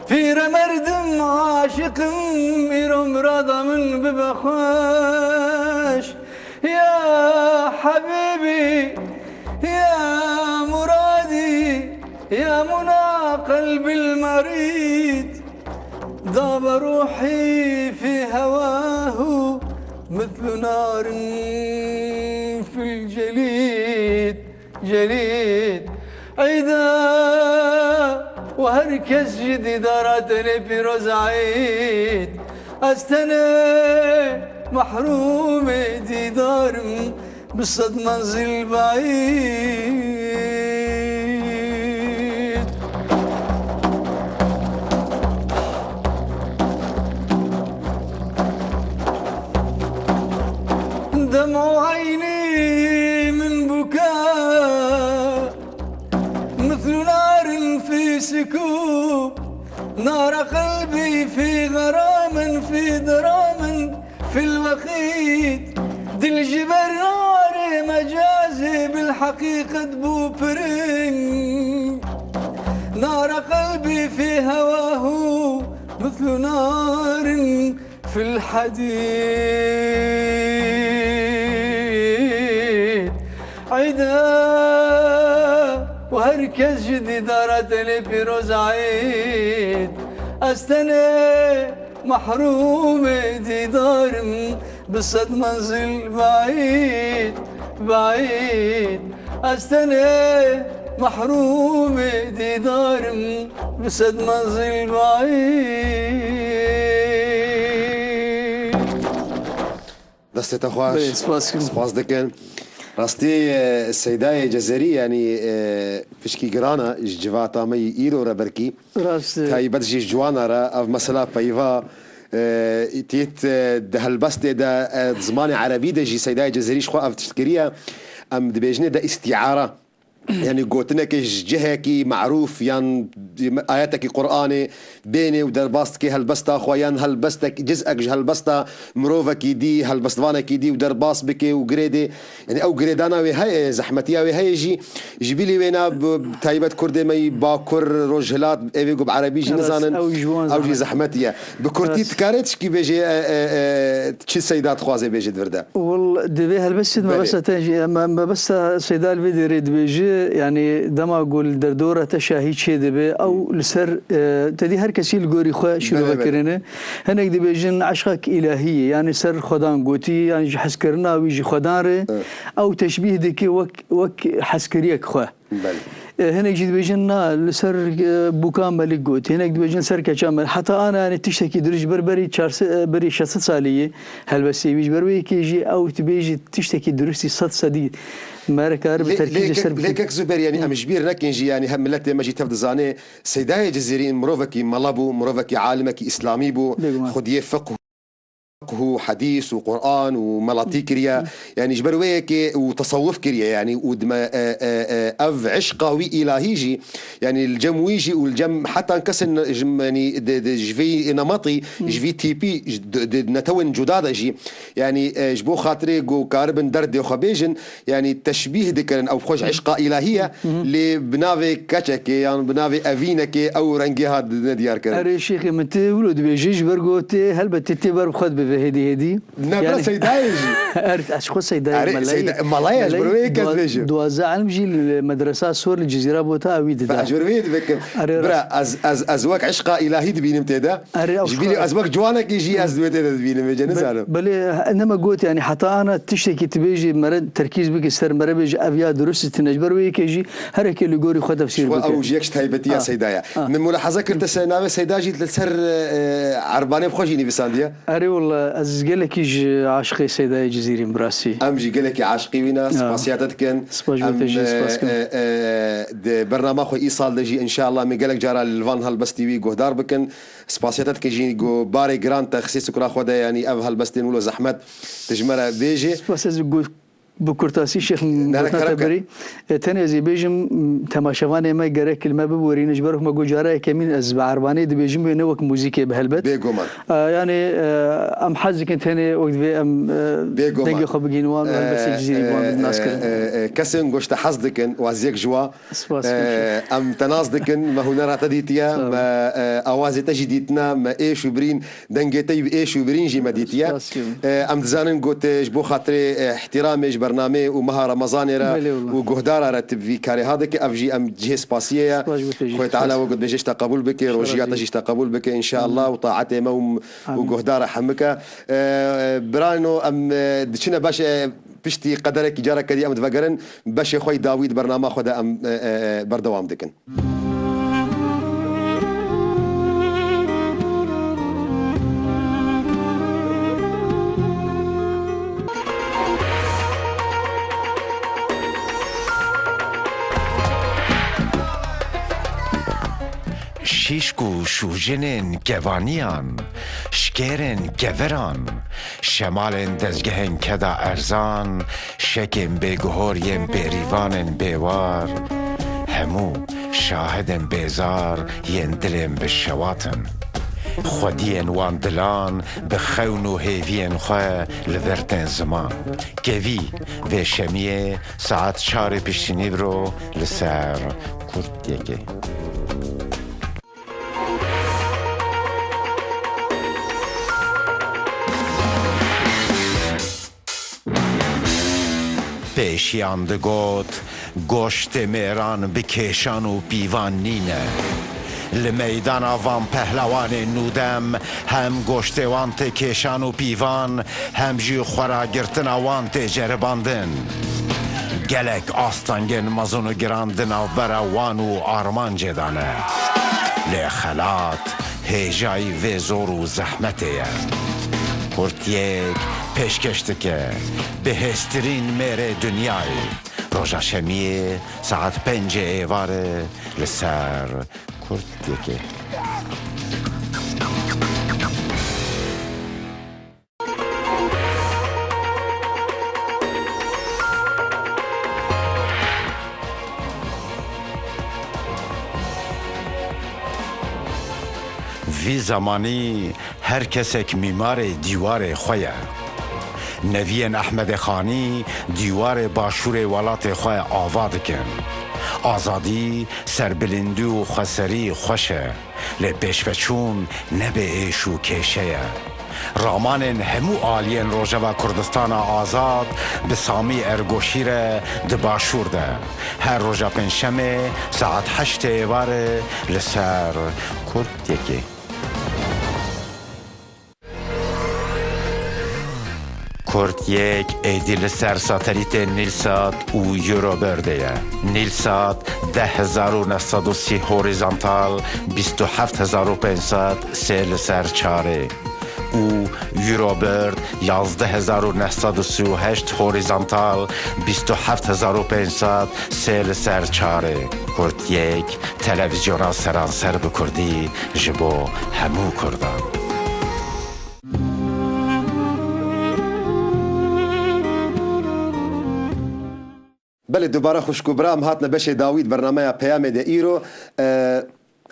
Pîre merdim aşiqim, îro mirada min bibe xweş. Ya hebîbî, ya muradî, ya muna qelbil merîd. Dabe ruhî fî hewahu mitlu narin fil celîd. Celîd. Eyd e û her kes ji dîdara te lê pîroz eyd. Ez tenê mehrûmê dîdarim, bi sed menzil baîd. دمع عيني من بكاء مثل نار في سكوب، نار قلبي في غرام في درام في الوخيد. Dil ji ber narê mecazê bilheqîqet bû piring. Nara qelbî fî hewahu mithlu narin fil hedîd. Eyd e û her kes ji dîdara te lê pîroz eyd. Ez tenê mehrûmê dîdarim, bi sed menzil baîd, baîd. Ez tenê mehrûmê dîdarim, bi sed menzil baîd. Destê te xweş. Belê, spas dikim. Spas dikin. Rastî, e, Seydayê Cezerî, yanî, e, pişkî giran e ji civata me yî îro re belkî. Rast e. Taybet jî ji wana re ev mesela peyva, e, têt, e, di helbestê de, e, di zimanê erebî de jî Seydayê Cezerî ji xwe ev tişt kiriye. Em dibêjinê de îstîara. yanî gotinekê ji cihekî merûf yan ayetekî Qur'anê bênê û derbas dike helbesta xwe, yan helbestek, cizek ji helbesta mirovekî dî, helbestvanekî dî û derbas bike û girêdê. Yanî ew girêdana wê heye, zehmetiya wê heye jî. Ji bilî wêna bi taybet Kurdê me yî Bakur, Rojhilat, evê ku bi erebî jî Rast, nizanin, ew ji wan ew jî zehmet. Zehmetî ye. Bi kurtî Rast. Dikare tişkî bêjê, e, e, e, çi Seyda dixwaze bêje di vir de? Wal, divê helbestê Belê. Mebesta te jî, me-, mebesta Seyda li vê derê dibêje, yanî dema ku li derdora te şahî çêdibe, ew li ser, e, te dî her kesî li gorî xwe Belê, belê. Şîrove kirine. Hinek dibêjin eşqek îlahî ye, yanî ser Xwedan gotî, yanî ji hezkirina wî ji Xwedan re, Evet. Ew teşbîh dike wek, wek hezkiriyek xwe. Belê. E, hinek jî dibêjin, na, li ser, e, bûka me li got. Hinek dibêjin ser keça me. Heta ana, yanî tiştekî dirust ji ber berî çar sed, e, berî şeş sed salî ye. Helbestê wî ji ber wê yekê jî ew dibêjî tiştekî dirustî sed sedî. Me re kar bi Lê, terkî lê ji ser kek, bikî. Lê kek Zubêr, yanî Hı. Em ji bîr nekin jî, yanî hem miletê me jî tev dizane. Seydayê Cizîrî mirovekî mela bû, mirovekî alimekî îslamî bû, Bêguman. Xwediyê fiqh fiqh û hedîs û Qur'an û melatî kiriye. Yanî ji ber wê yekê û tesewuf kiriye, yanî û dime, e, e, e, ev eşqa wî îlahî jî, yanî li cem wî jî û li cem heta kesên ji, yanî di, di, ji vî nemetî, ji vî tîpî, ji, di, di netewên cuda de jî, yanî, e, ji bo xatirê ku karibin derdê xwe bêjin, yanî teşbîh dikirin, ew xwe ji eşqa îlahî ye, Hı hı. lê bi navê keçekê yan bi navê evînekê ew rengê hat nediyar kirin. Erê şêxê min, tu wilo dibêjî, ji ber ku tê, helbet tê, tê ber bi xwe dibe hêdî hêdî. Ne, bira Yani Seydayê jî. Er, ez xwe Seydayê Erê, melayê. Seyda-, malaya, ji ber wê yek ez Dua-, dibêjim. Duwazdeh elm jî li medresa sor li Cizîra Bota wî dide. Ba, ji ber wê dibekim. Erê Bira, rast. ez, ez, ez wek eşqa îlahî dibînim tê de. Erê, ew Ji bilî xwe- ez wek ciwanekî jî ez wê tê de dibînim, êce Be-, nizanim. Belê, he, nema got, yani, heta ana tiştekî tu bêjî, mere terkîz bikî ser, mere bêjî, ev ya dirust tine. Ji ber wê yekê jî her yekê li gorî xwe tefsîr Xwe bike. ew ji yek ji taybetiya Ha. Seyda ye. Ha. Min mulahaza kir te se navê Seyda jî li ser, e, erbanê bi xwe jî nivîsandiye. Erê wala, ez gelekî ji aşiqê Seydayê Cizîrî im, bi rastî. Em jî gelekî aşiqî wî ne, Ya. spasiya te dikin. Spas ji Em, te jî, spas e, kim. e, e, di bernama xwe îsal de jî, înşallah, me gelek cara li van helbestî wî guhdar bikin. Spasiya te dikin jî ku barê giran te xisê sikura xwe de, yanî ev helbestên wilo zehmet tu ji me re bêjê. Spas, ez gu-, bi kurtasî şêx Ne, ne, gotina te kerem ke. birî. E, tenê ez ê bêjim, m, temaşevanê me gerek li me biborîne, ji ber ku me got cara yekemîn ez bi erbanê dibêjim wê ne wek muzîkê bi helbet. Bêguman. E, yani, e, em hez dikin tenê wek divê em, e, Bêguman. dengê xwe bigihînin wan û helbestê Cizîrî bi wan E, bidin nas kirin. e, e, e, kesên goşte hez dikin, waziyek ji wa. Spas, Ee, em te nas dikin, me hunera te dîtiye, Sağ ol. me, e, awazê te jî dîtine, me êş û birîn, dengê te yî bi êş û birîn jî me dîtiye. Spas, Ee, em dizanin ku tu ji bo xatirê, e, îhtîramê ji bernameyê û meha Remezanê re Belê wala. û guhdara re tu vî karê ha dike, ev jî em cihê spasiyê ye. Spas ji bo te jî. Xwê Teala Spas. wekî dibêje ji te qebûl bike, Spas rojiya te jî. jî ji te qebûl bike, înşeallah, Amin. û taetê me û, û Amin. guhdara hemike. Ee, birayno em, e, diçine beş, e, Piştî qederekî careke dî em divegerin, beşê xwe yî dawî di bernama xwe de em, e, e, e, berdewam dikin. Şîşk û şûjinên kevaniyan, şikêrên keviran, şemalên dezgehên keda erzan, şekên bêguhor yên bêrîvanên bêwar, hemû şahidên bêzar yên dilên bi şewat in. Xwediyên wan dilan bi xewn û hêviyên xwe li vir tên ziman. Kevî vê şemiyê saet çarê piştî nîvro li ser Kurd yekê. Pêşiyan digot, goştê mêran bi kêşan û pîvan nîne. Li meydana van pehlewanên nûdem hem goştê wan tê kêşan û pîvan, hem jî xweragirtina wan tê ceribandin. Gelek astengên mezin û giran di navbera wan û armancê de ne. Lê xelat hêjayî vê zor û zehmetê ye. Kurtiyek pêşkeş dike bihêztirîn mêrê dinyayê. Roja şemiyê saet pêncê êvarê li ser Kurtiyekê. Vî zemanî her kesek mîmarê dîwarê xwe ye. Neviyên Ehmedê Xanî dîwarê başûrê welatê xwe ava dikin. Azadî, serbilindî û xweserî xweş e, lê pêşveçûn ne bê êş û kêşe ye. Ramanên hemû aliyên Rojava Kurdistana Azad bi Samî Ergoşî re di başûr de. Her roja pêncşemê saet heştê êvarê li ser Kurd yekê. Kurd yek êdî li ser satelîtên Nîlsat û Eurobird de ye. Nîlsat deh hezar û neh sed û sî horizontal, bîst û heft hezar û pênc sed sê li ser çarê û Eurobird yazdeh hezar û neh sed û sî û heşt horizontal, bîst û heft hezar û pênc sed sê li ser çarê. Kurd yek, televîzyona seranser bi kurdî ji bo hemû kurdan. Belê, dubare xwişk û bira, em hatine beşê dawî di bernameya Peyamê de îro. E,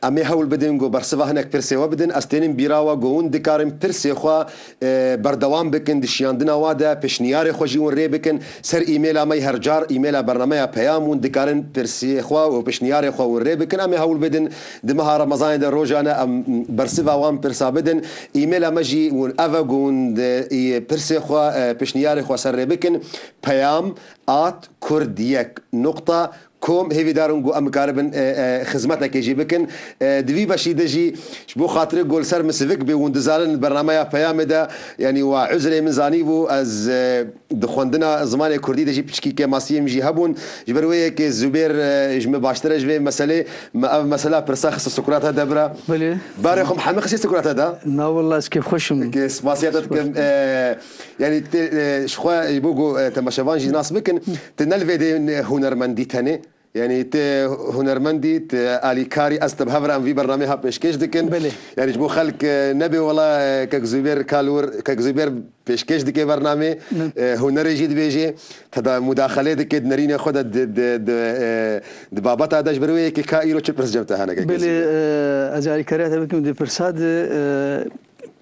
em ê hewl bidin ku bersiva hinek pirsê we bidin. Ez tênim bîra we ku hûn dikarin pirsê xwe, e, berdewam bikin di şiyandina we de, pişniyarê xwe jî hûn rê bikin. Ser îmêla me her car, îmêla bernameya Peyam, hûn dikarin pirsê xwe û pişniyarê xwe hûn rê bikin. Em ê hewl bidin di meha Remezanê de rojane em bersiva wan pirsa bidin. Îmêla me jî hûn ev e ku hûn di, î, pirsê xwe, e, pişniyarê xwe ser rê bikin. Peyam at kurd yek nuqta com. Hêvîdar in ku em bikaribin, e, e, xizmetekê jî bikin. E, di vî beşî de jî ji bo xatirê ku li ser min sivik bê, hûn dizanin bernameya Peyamê de, yanî we uzrê min zanîbû, ez, e, di xwendina zimanê kurdî de jî piçkî kêmasiyê min jî hebûn. Ji ber wê yekê Zubêr, e, ji min baştir e ji vê meselê. Me ev mesela pirsa xiste Sokrata de bira. Belê. Barê xwe hemî xistî Sokrata de. Na wallah, ez kêfxweş im. Ke spasiya te dikim. E, yanî te, e, ji xwe ji bo ku, e, temaşevan jî nas bikin, te ne li vê dê hunermendî tenê. Yanî te hunermendî, te alîkarî, ez te bi hev re em vî bernameyê ha pêşkêş dikin. Belê. Yanî ji bo xelk, e, nebe wela, e, kek Zubêr Kalûr, kek Zubêr pêşkêş dike bernamê, Ne. e, hunerê jî dibêje, te de mudaxelê dike, di nerînê xwe de, di, di, di, e, di babeta de, ji ber wê yekê ka îro çi pirs cem te hene, kek Belê, Zubêr? e, ez alîkariya te bikim di pirsa de, e,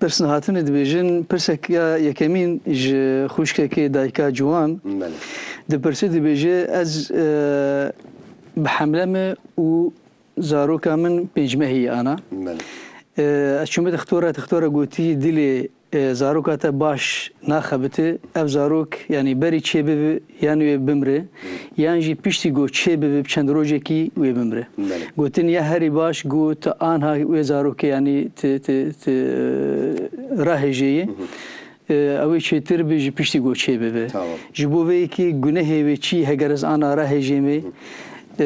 pirsên hatine dibêjin, pirsek ya yekemîn ji xwişkekê dayika ciwan Belê. dipirse, dibêje, ez, e, bi hemle me û zaroka min pêncmehî ana. Belê. E, ez çûme dixtora, dixtora gotî, dilê, e, zaroka te baş naxebite, ev zarok, yanî berî çê bibe, yan wê bimre, yan jî piştî ku çê bibe bi çend rojekî wê bimre. Belê. Gotin ya herî baş, got, tu anha wê zarokê, yanî ti, ti, ti, e, rahêjê yê. Hı hı. E, ew ê çêtir be ji piştî ku çê bibe. Tamam. Ji bo vê yekê gunehê wê çi, heger ez ana rahêjê me, Hı. e,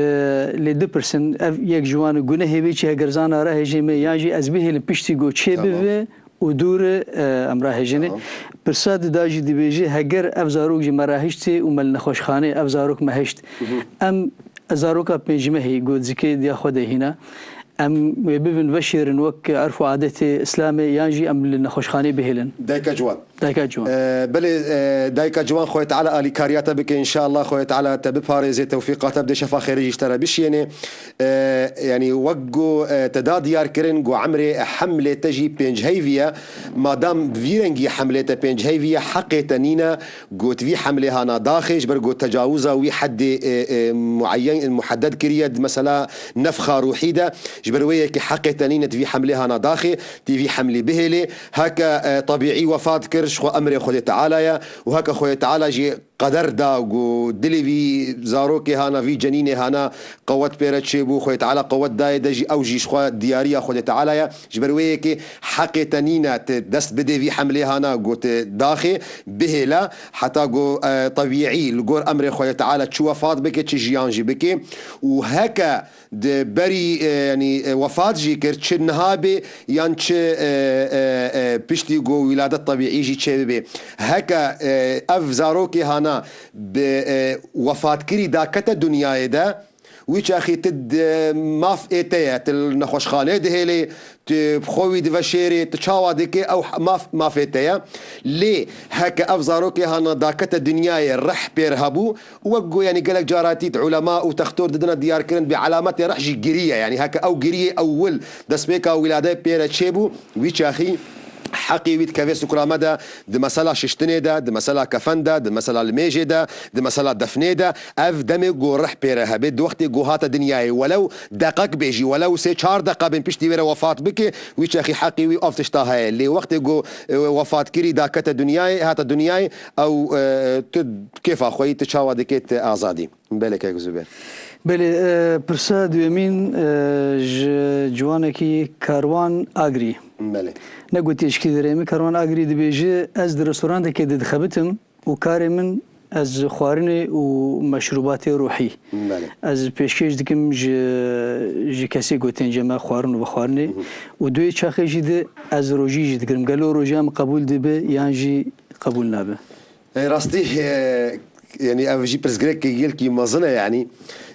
lê dipirsin, ev yek ji wan e, gunehê wê çi, heger ez ana rahêjê me, yan jî ez bihêlim piştî ku çê Tamam. bibe, û dûr e, em rahêjinê. Tamam. Pirsa di da jî dibêje, heger ev zarok ji me rahiştê û me li nexweşxanê ev zarok me hişt. Hı hı. Em zaroka pêncmehê got zikê diya xwe de hîna. Em wê bibin veşêrin wek erf û adetê Îslamê, yan jî em li nexweşxanê bihêlin. Dayika ciwan. Dayika ciwan. E, belê, e, dayika ciwan, Xwedê Teala alîkariya te bike, înşallah Xwedê Teala te biparêze, tewfîqa te bide, şefa xêrê jî ji te re bişiyêne. E, yanî wek ku, e, te da diyar kirin ku emrê hemlê te jî pênc heyvî ye. Madam bi vî rengî hemlê te pênc heyvî ye, heqê te nîne ku tu vî hemlê hana daxê, ji ber ku tecawuza wî heddê, e, e, muayyen, muhedded kiriye, di mesela nefxa ruhî de. Ji ber wê yekê heqê te nîne tu vî hemlê hana daxê, tu vî hemlî bihêlê. Heke, e, tebîî wefat kir, ji xwe emrê Xwedê Teala ye û heke Xwedê Teala jî qeder da ku dilê vî zarokê hana, vî cenînê hana, qewet pê re çêbû, Xwedê Teala qewet dayê de jî, ew jî ji xwe diyariya Xwedê Teala ye. Ji ber wê yekê heqê te nîne tu dest bidê vî hemlê hana, ku tu daxê, bihêle, heta ku, e, tebîî li gor emrê Xwedê Teala çi wefat bike, çi jiyan jî bike. Û heke di berî, e, yanî, e, wefat jî kir, çi niha bê yan çi, e, e, e, piştî ku wîladet tebîî jî çêbibe. Heke, e, ev zarokê hana bi, e, wefatkirî dakete dinyayê de, wî çaxî tu di maf ê te ye, tu li nexweşxanê dihêlê, tu xwe wî diveşêrê, tu çawa dikê, ew maf, mafê te ye. Lê heke ev zarokê hana dakete dinyayê rih pêr hebû, wek ku, yanî, gelek caratî ulema û textor didine diyarkirin, bi alametê rih jî girî ye. Yanî heke ew giriyê ewil destpêka wîladê pê re çêbû, wî çaxî heqî wî dikeve sukra me de, di mesela şiştinê de, di mesela kefen de, di mesela limêjê de, di mesela defnê de, ev demê ku rih pê re hebe, di wextê ku hate dinyayê, welew deqek bê jî, welew sê çar deqa bên piştî wê re wefat bike, wî çaxî heqî wî ev tişta heye. Lê wextê ku, e, wefat kirî, dakete dinyayê, hate dinyayê, ew, e, tu kêfa xwe yî, tu çawa dikê, tu azadî. Belê, kek Zubêr. Belê, e, pirsa duyemîn, e, ji ciwanekî Karwan Agrî. Belê. Ne gotiye ji kî derê min, Karwan Agrî dibêje, ez di restorantekê de dixebitim û karê min ez xwarinê û meşrûbatê ruhî. Belê. Ez pêşkêş dikim ji, ji kesê ku tên cem me xwarin û vexwarinê. Û duyê çaxê jî de ez rojî jî digirim. Gelo rojiya min qebûl dibe yan jî qebûl nabe? E, rastî, e, yanî ev jî pirsgirêkek gelkî mezin e, yanî.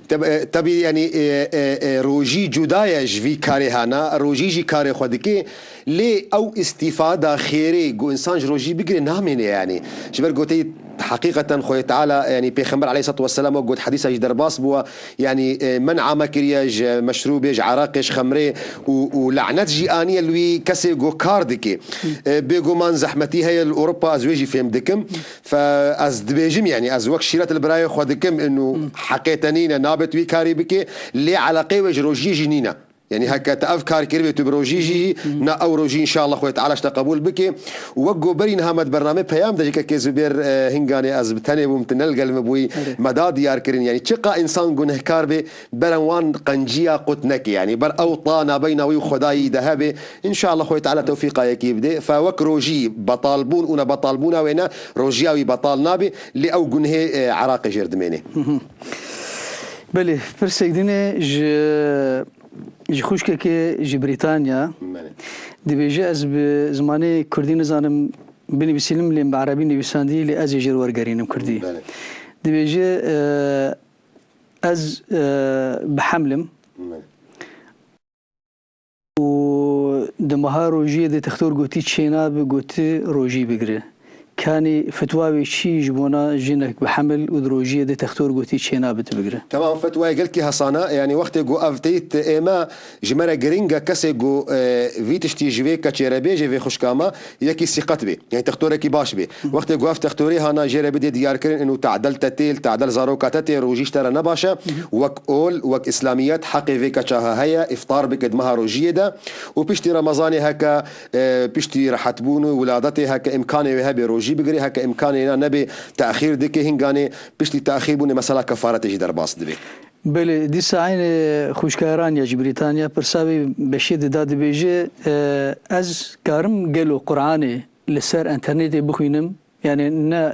Teb-, e, tebî, yanî, e, e, e, rojî cuda ye ji vî karê hana, rojî jî karê xwe dike, lê ew îstîfada xêrê ku însan ji rojî bigire namêne, yanî. Ji ber goteyî heqîqeten Xwedê Teala, yanî Pêxember aleyhisselatu vesselam wek got hedîsa jî derbas bûye, yanî, e, men'a me kiriye ji meşrûbê, ji eraqê, ji xemrê û, û lanet jî aniye li wî kesê ku kar dike. E, bêguman zehmetî heye li Ewropa, ez wê jî fêm dikim. Fe ez dibêjim, yanî ez wek şîret li birayê xwe dikim, inu heqê te nîne, nabe tu wî karî bike, lê eleqeyê wê ji rojiyê jî nîne. Yanî heke te ev kar kiribê, tu bi rojî jî, na ew rojî înşallah Xwedê Teala ji te qebûl bike. Û wek ku berî niha me di bernamê peyam de jî kekê Zubêr, e, hinganê ez bi tenê bûm, tu ne li gel min bûyî, Erê. me da diyar kirin. Yanî çiqa însan gunehkar bê, berem wan qenciya qut neke. Yanî ber ew ta nabeyna wî û Xwedayî de hebe, înşallah Xwedê Teala tewfîqa yekî bide. Fe wek rojî betalbûn û ne betalbûna wê ne, rojiya wî betal nabe, lê ew gunhê, e, eraqê jêr dimêne. Belê, pirsek din e ji, ji xwişkekê ji Brîtanya. Belê. Dibêje, ez bi zimanê kurdî nizanim binivîsînim, lê bi erebî nivîsandî, lê ez ê jê re wergerînim kurdî. Belê. Dibêje, e, ez, e, bi heml im. Belê. Û di meha rojiyê de textor gotî çênabe, gotî rojî bigire. Kanî fetwa wê çi ji bona jinek bi hemil û di rojiyê de textor gotî çênabe tu bigire? Temam, fetwayê gelkî hesana, yanî wextê ku ev teyît ê me, ji me re giring e, kesê ku, e, vî tiştî ji vê keçê re bêje, vê xwişka me, yekî sîqet bê, yanî textorekî baş bê. Wextê ku ev textorê hana jê re bidê diyarkirin, inu tadel te tê, tadel zaroka te tê, rojî ji te re ne baş e. Wek ol, wek îslamiyet, heqê vê keça he heye, îftar bike di meha rojiyê de. Û piştî Remezanê heke, e, piştî rehetbûn û wiladetê heke îmkanê wê hebe rojî bigire, heke îmkanê na nebe, texîr dike, hinganê piştî texîrbûnê mesela kefaretê jî derbas dibe. Belê, dîsa eynê xwişka Ranya ji Brîtanya pirsa wê beşê dida, dibêje, e, ez karim gelo Quranê li ser enternetê bixwînim? Yanî ne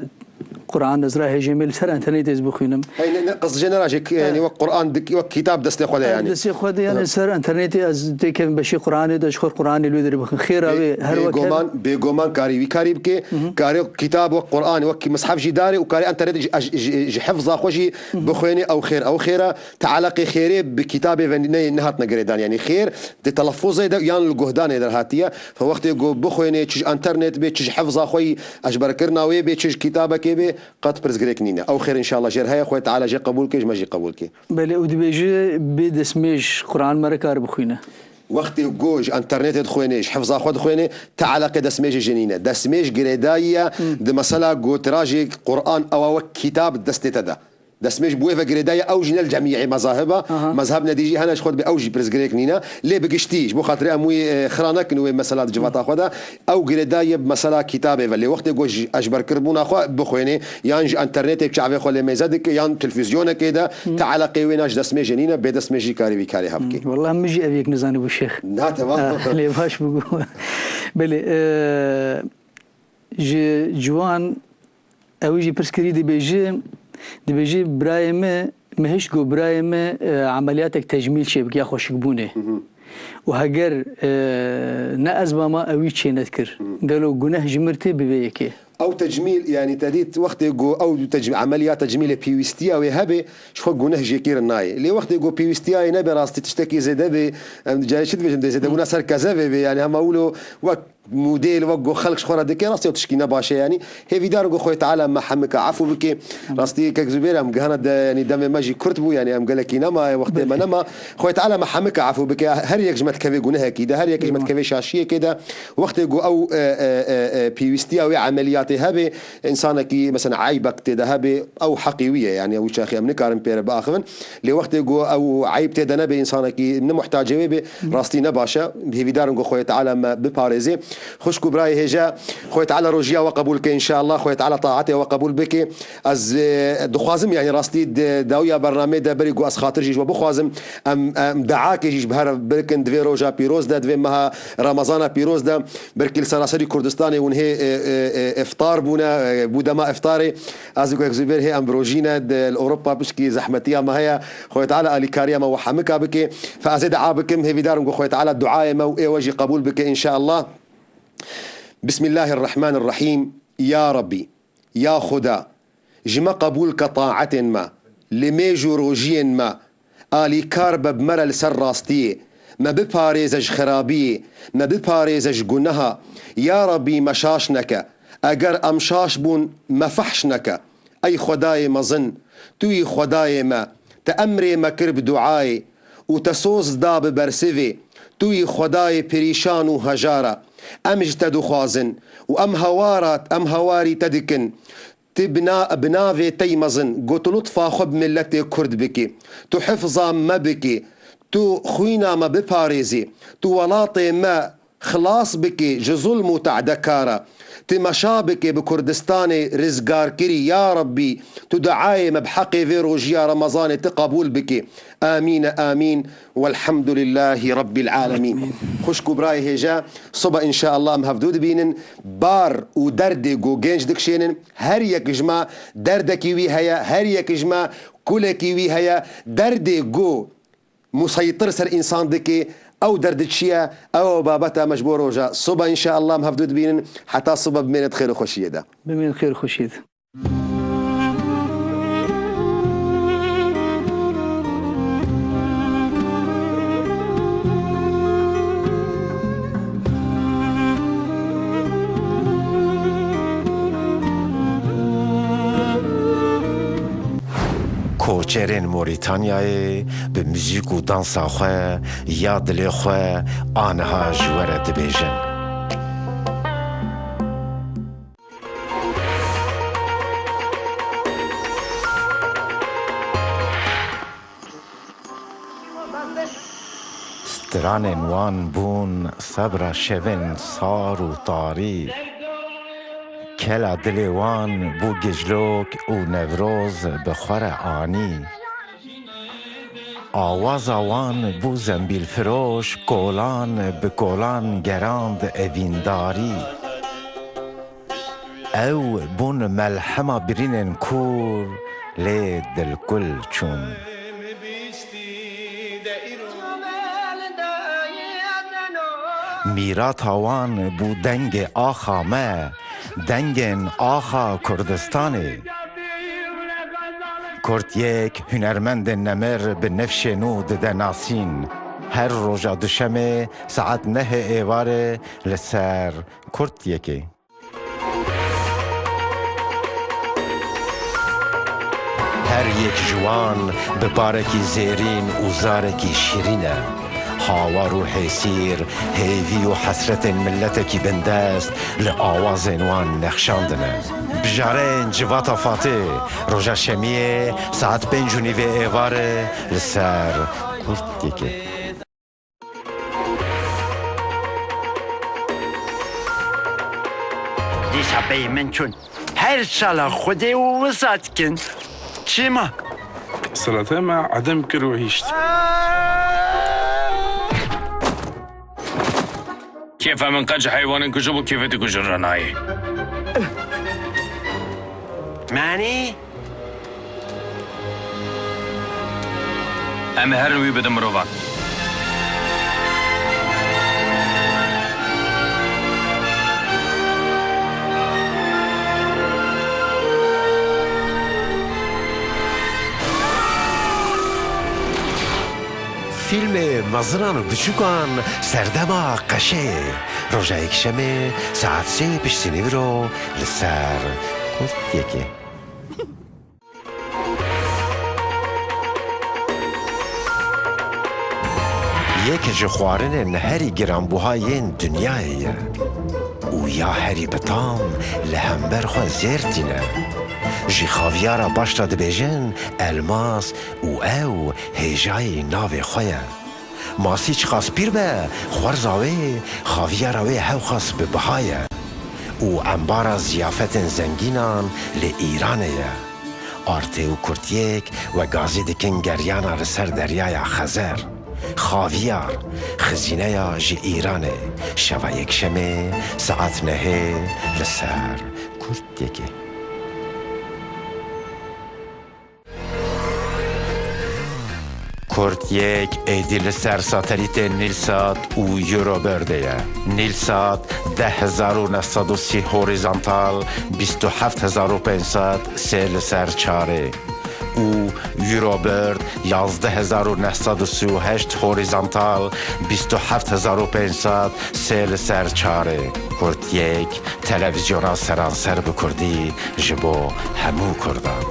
Quran ez rahêjê me li ser enternetê ez bixwînim. Hey, ne, ne, qizcê ne rajê, yanî wek Quran dik-, wek kitab destê xwe de, yanî. Destê xwe de, yanî ser enternetê ez têkevim beşê Quranê de, ji xwe Quranê li wê derê bixwînim. Xêra wê her wek her. Bêguman, bêguman karî wî karî bike, karê kitab wek Quran, wek mishef jî dare û karê enternetê ji, ji, ji, ji hifza xwe jî bixwêne, ew xêr, ew xêr e. Te eleqê xêrê bi kitabê ve ne, nehatine girêdan. Yanî xêr di telefuzê de yan li guhdanê de hatiye. Fe wextê ku bixwêne, çi ji enternet bê, çi ji hifza xwe yî, eşberkirina wê bê, çi ji kitabekê bê, qet pirsgirêk nîne. Ew xêr înşallah jêr heye, Xwedê Teala jê qebûl ke, ji me jî qebûl ke. Belê, û dibêje bê destmêj Quran me re kar bixwîne. Wextê ku ji enternetê dixwêne, ji hifza xwe dixwêne, te eleqê destmêjê jê nîne. Destmêj girêdayî ye, di mesela gotirajê Quran ewa wek kitab destê te de. Destmêj bi wê ve girêdaye, ew jî ne li cemiyê mezahib e. Aha. Mezheb nedî jî hene ji xwe dibê, ew jî pirsgirêk nîne. Lê bi giştî, ji bo xatirê em wî, e, xira nekin wê mesela di civata xwe de. Ew girêdaye bi mesela kitabê ve. Lê wextê ku ji eşberkirbûna xwe bixwêne, yan ji enternetê bi çavê xwe lê mêze dike, yan televîzyonekê de, te eleqê wê na ji destmêjê nîne, bê destmêj jî karê wî karê hebike. Wallahî min jî ev yek nizanîbû şêx. Na, temam. Ah, lê baş bû. Belê, e, Ji ciwan ewî jî pirs kirî, dibêje, dibêje, birayê me, me hişt got birayê me, e, emeliyatek tecmîl çêbike ya xweşikbûnê. Û heger, e, ne ez bama, ewî çê nedikir. Gelo guneh ji mir tê bi vê yekê? Ew tecmîl, yanî te dît wextê ku ew tec-, emeliya tecmîlê pêwîstiya wê hebe, ji xwe guneh jê kirin nayê. Lê wextê ku pêwîstiya wê nebe, rastî tiştekî zêde bê, em carê çi dibêjin, dê zêdebûna ser kezevê bê, yanî hema wilo wek model, wek ku xelk ji xwe re dike, rastî ew tişkî ne baş e, yanî hêvîdar in ku Xwedê Teala me hemika efû bike. Rastî kek Zubêr, em gihana de, yanî demê me jî kurt bû, yanî em gelekî nemaye, wextê me nema. Xwedê Teala me hemika efû bike, her yek ji me dikeve gunehekî de, her yek ji me dikeve şaşiyekê de. Wextê ku ew, e, e, e, e, pêwîstiya wê emeliyatê hebe, însanekî, mesela, eybek tê de hebe, ew heqê wî ye, yanî ew çaxê em nikarin pê re biaxivin. Lê wextê ku ew eyb tê de nebe, însanekî ne muhtacê wê be, rastî ne baş e. Hêvîdar in ku Xwedê Teala me biparêze. Xwişk û birayê hêja, Xwedê Teala rojiya we qebûl ke înşallah, Xwedê Teala taetê we qebûl bike. Ez, e, dixwazim, yanî rastî di dawiya bernameyê de berî ku ez xatir jî ji we bixwazim, em, em deakê jî ji bi hev re bikin di vê roja pîroz de, di vê meha Remezana pîroz de, belkî li seraserî Kurdistanê hûn hê, e, e, e, iftar bûne, e, bû dema iftarê. Ez û kek Zubêr hê em bi rojî ne, di, li Ewropa pişkî zehmetiya me heye. Xwedê Teala alîkariya me we hemika bike. Fe ez ê dua bikim, hêvîdar im ku Xwedê Teala duayê me û ê we jî qebûl bike înşallah. Bismillahirrahmanirrahîm. Ya Rabbî, ya Xuda, ji me qebûl ke taetên me, limêj û rojiyên me, alîkar be bi me re li ser rastiyê, me biparêze ji xirabiyê, me biparêze ji guneha. Ya Rabbî, me şaş neke. Eger em şaş bûn, me fehş neke. Ey Xwedayê mezin, tu yî Xwedayê me, te emrê me kir bi duayê û te soz da bi bersivê, tu yî Xwedayê perîşan û hejar e. Em ji te dixwazin û em hewara, em hewarî te dikin. Ti bi na-, bi navê te yî mezin, ku tu lutfa xwe bi miletê Kurd bikî, tu hifza me bikî, tu xwîna me biparêzî, tu welatê me xilas bikî ji zulm û tedekara. Ti meşa bikê bi Kurdistanê rizgarkirî, ya Rebbî, tu duayê me bi heqê vê rojiya Remezanê ti qebûl bikî. Amîne amîn. Welhamdulillahî Rebbîl alemîn. Xwişk û birayê hêja, sibe înşallah em hevdû dibînin. Bar û derdê ku genç dikişênin, her yek ji me derdekî wî heye, her yek ji me kulekî wî heye. Derdê ku museytir ser însan dike, ew derdi çi ye? Ew babeta me ji bo roja sibe înşallah em hevdû dibînin. Heta sibe bimêne di xêr û xweşiyê de. Bimêne di xêr û xweşiyê de. Koçerên Morîtanyayê bi muzîk û dansa xwe ya dilê xwe aniha ji we re dibêjin. Stranên wan bûn sebra şevên sar û tarî. Kela dilê wan bû gijlok û Newroz bi xwe re anî. Awaza wan bû zembîlfiroş, kolan bi kolan gerand evîndarî. Ew bûn melhema birînên kûr, lê dilkul çûn. Mîrata wan bû dengê axa me, dengên axa Kurdistanê. Kurd yek hunermendên nemir bi nifşê nû dide nasîn. Her roja duşemê saet nehê êvarê li ser Kurd yekê. Her yek ji wan bi barekî zêrîn û zarekî şirîn e. Hawar û hêsîr, hêvî û hesretên miletekî bindest li awazên wan nexşandine. Bijareyên Civata Fatê, roja şemiyê, saet pênc û nîvê êvarê li ser Kurd yekê. Dîsa beyê min çûn. Her çala Xwedê û wisa dikin. Çima? Selatê me edem kir û hişt. Kêfa min qet ji heywanên ku ji bo kêfê dikujin re nayê. Manî? Em ê herin wî bidin mirovan. Fîlmê mezinan û biçûkan serdema qeşê. Roja yekşemê saet sê piştî nîvro li ser Kurt yekê. Yek ji xwarinên herî giranbuha yên dinyayê ye û ya herî bi tam li hember xwe zêr tîne. Ji xaviyara baş re dibêjin elmas û ew hêjayî navê xwe ye. Masî çiqas pîr be, xwerza wê, xaviyara wê hewqas bi biha ye û embara ziyafetên zengînan li Îranê ye. Artê û Kurtiyek wegazî dikin geryana li ser deryaya Xezer. Xaviyar, xizîneya ji Îranê, şeva yekşemê saet nehê li ser Kurtiyekê. Kurt yek êdî li ser satelîtên Nîlsat û Eurobird de ye. Nîlsat deh hezar û neh sed û sî horizontal, bîst û heft hezar û pênc sed sê li ser çarê û Eurobird yazdeh hezar û neh sed û sî û heşt horizontal, bîst û heft hezar û pênc sed sê li ser çarê. Kurt yek, televîzyona seranser bi kurdî ji bo hemû kurdan.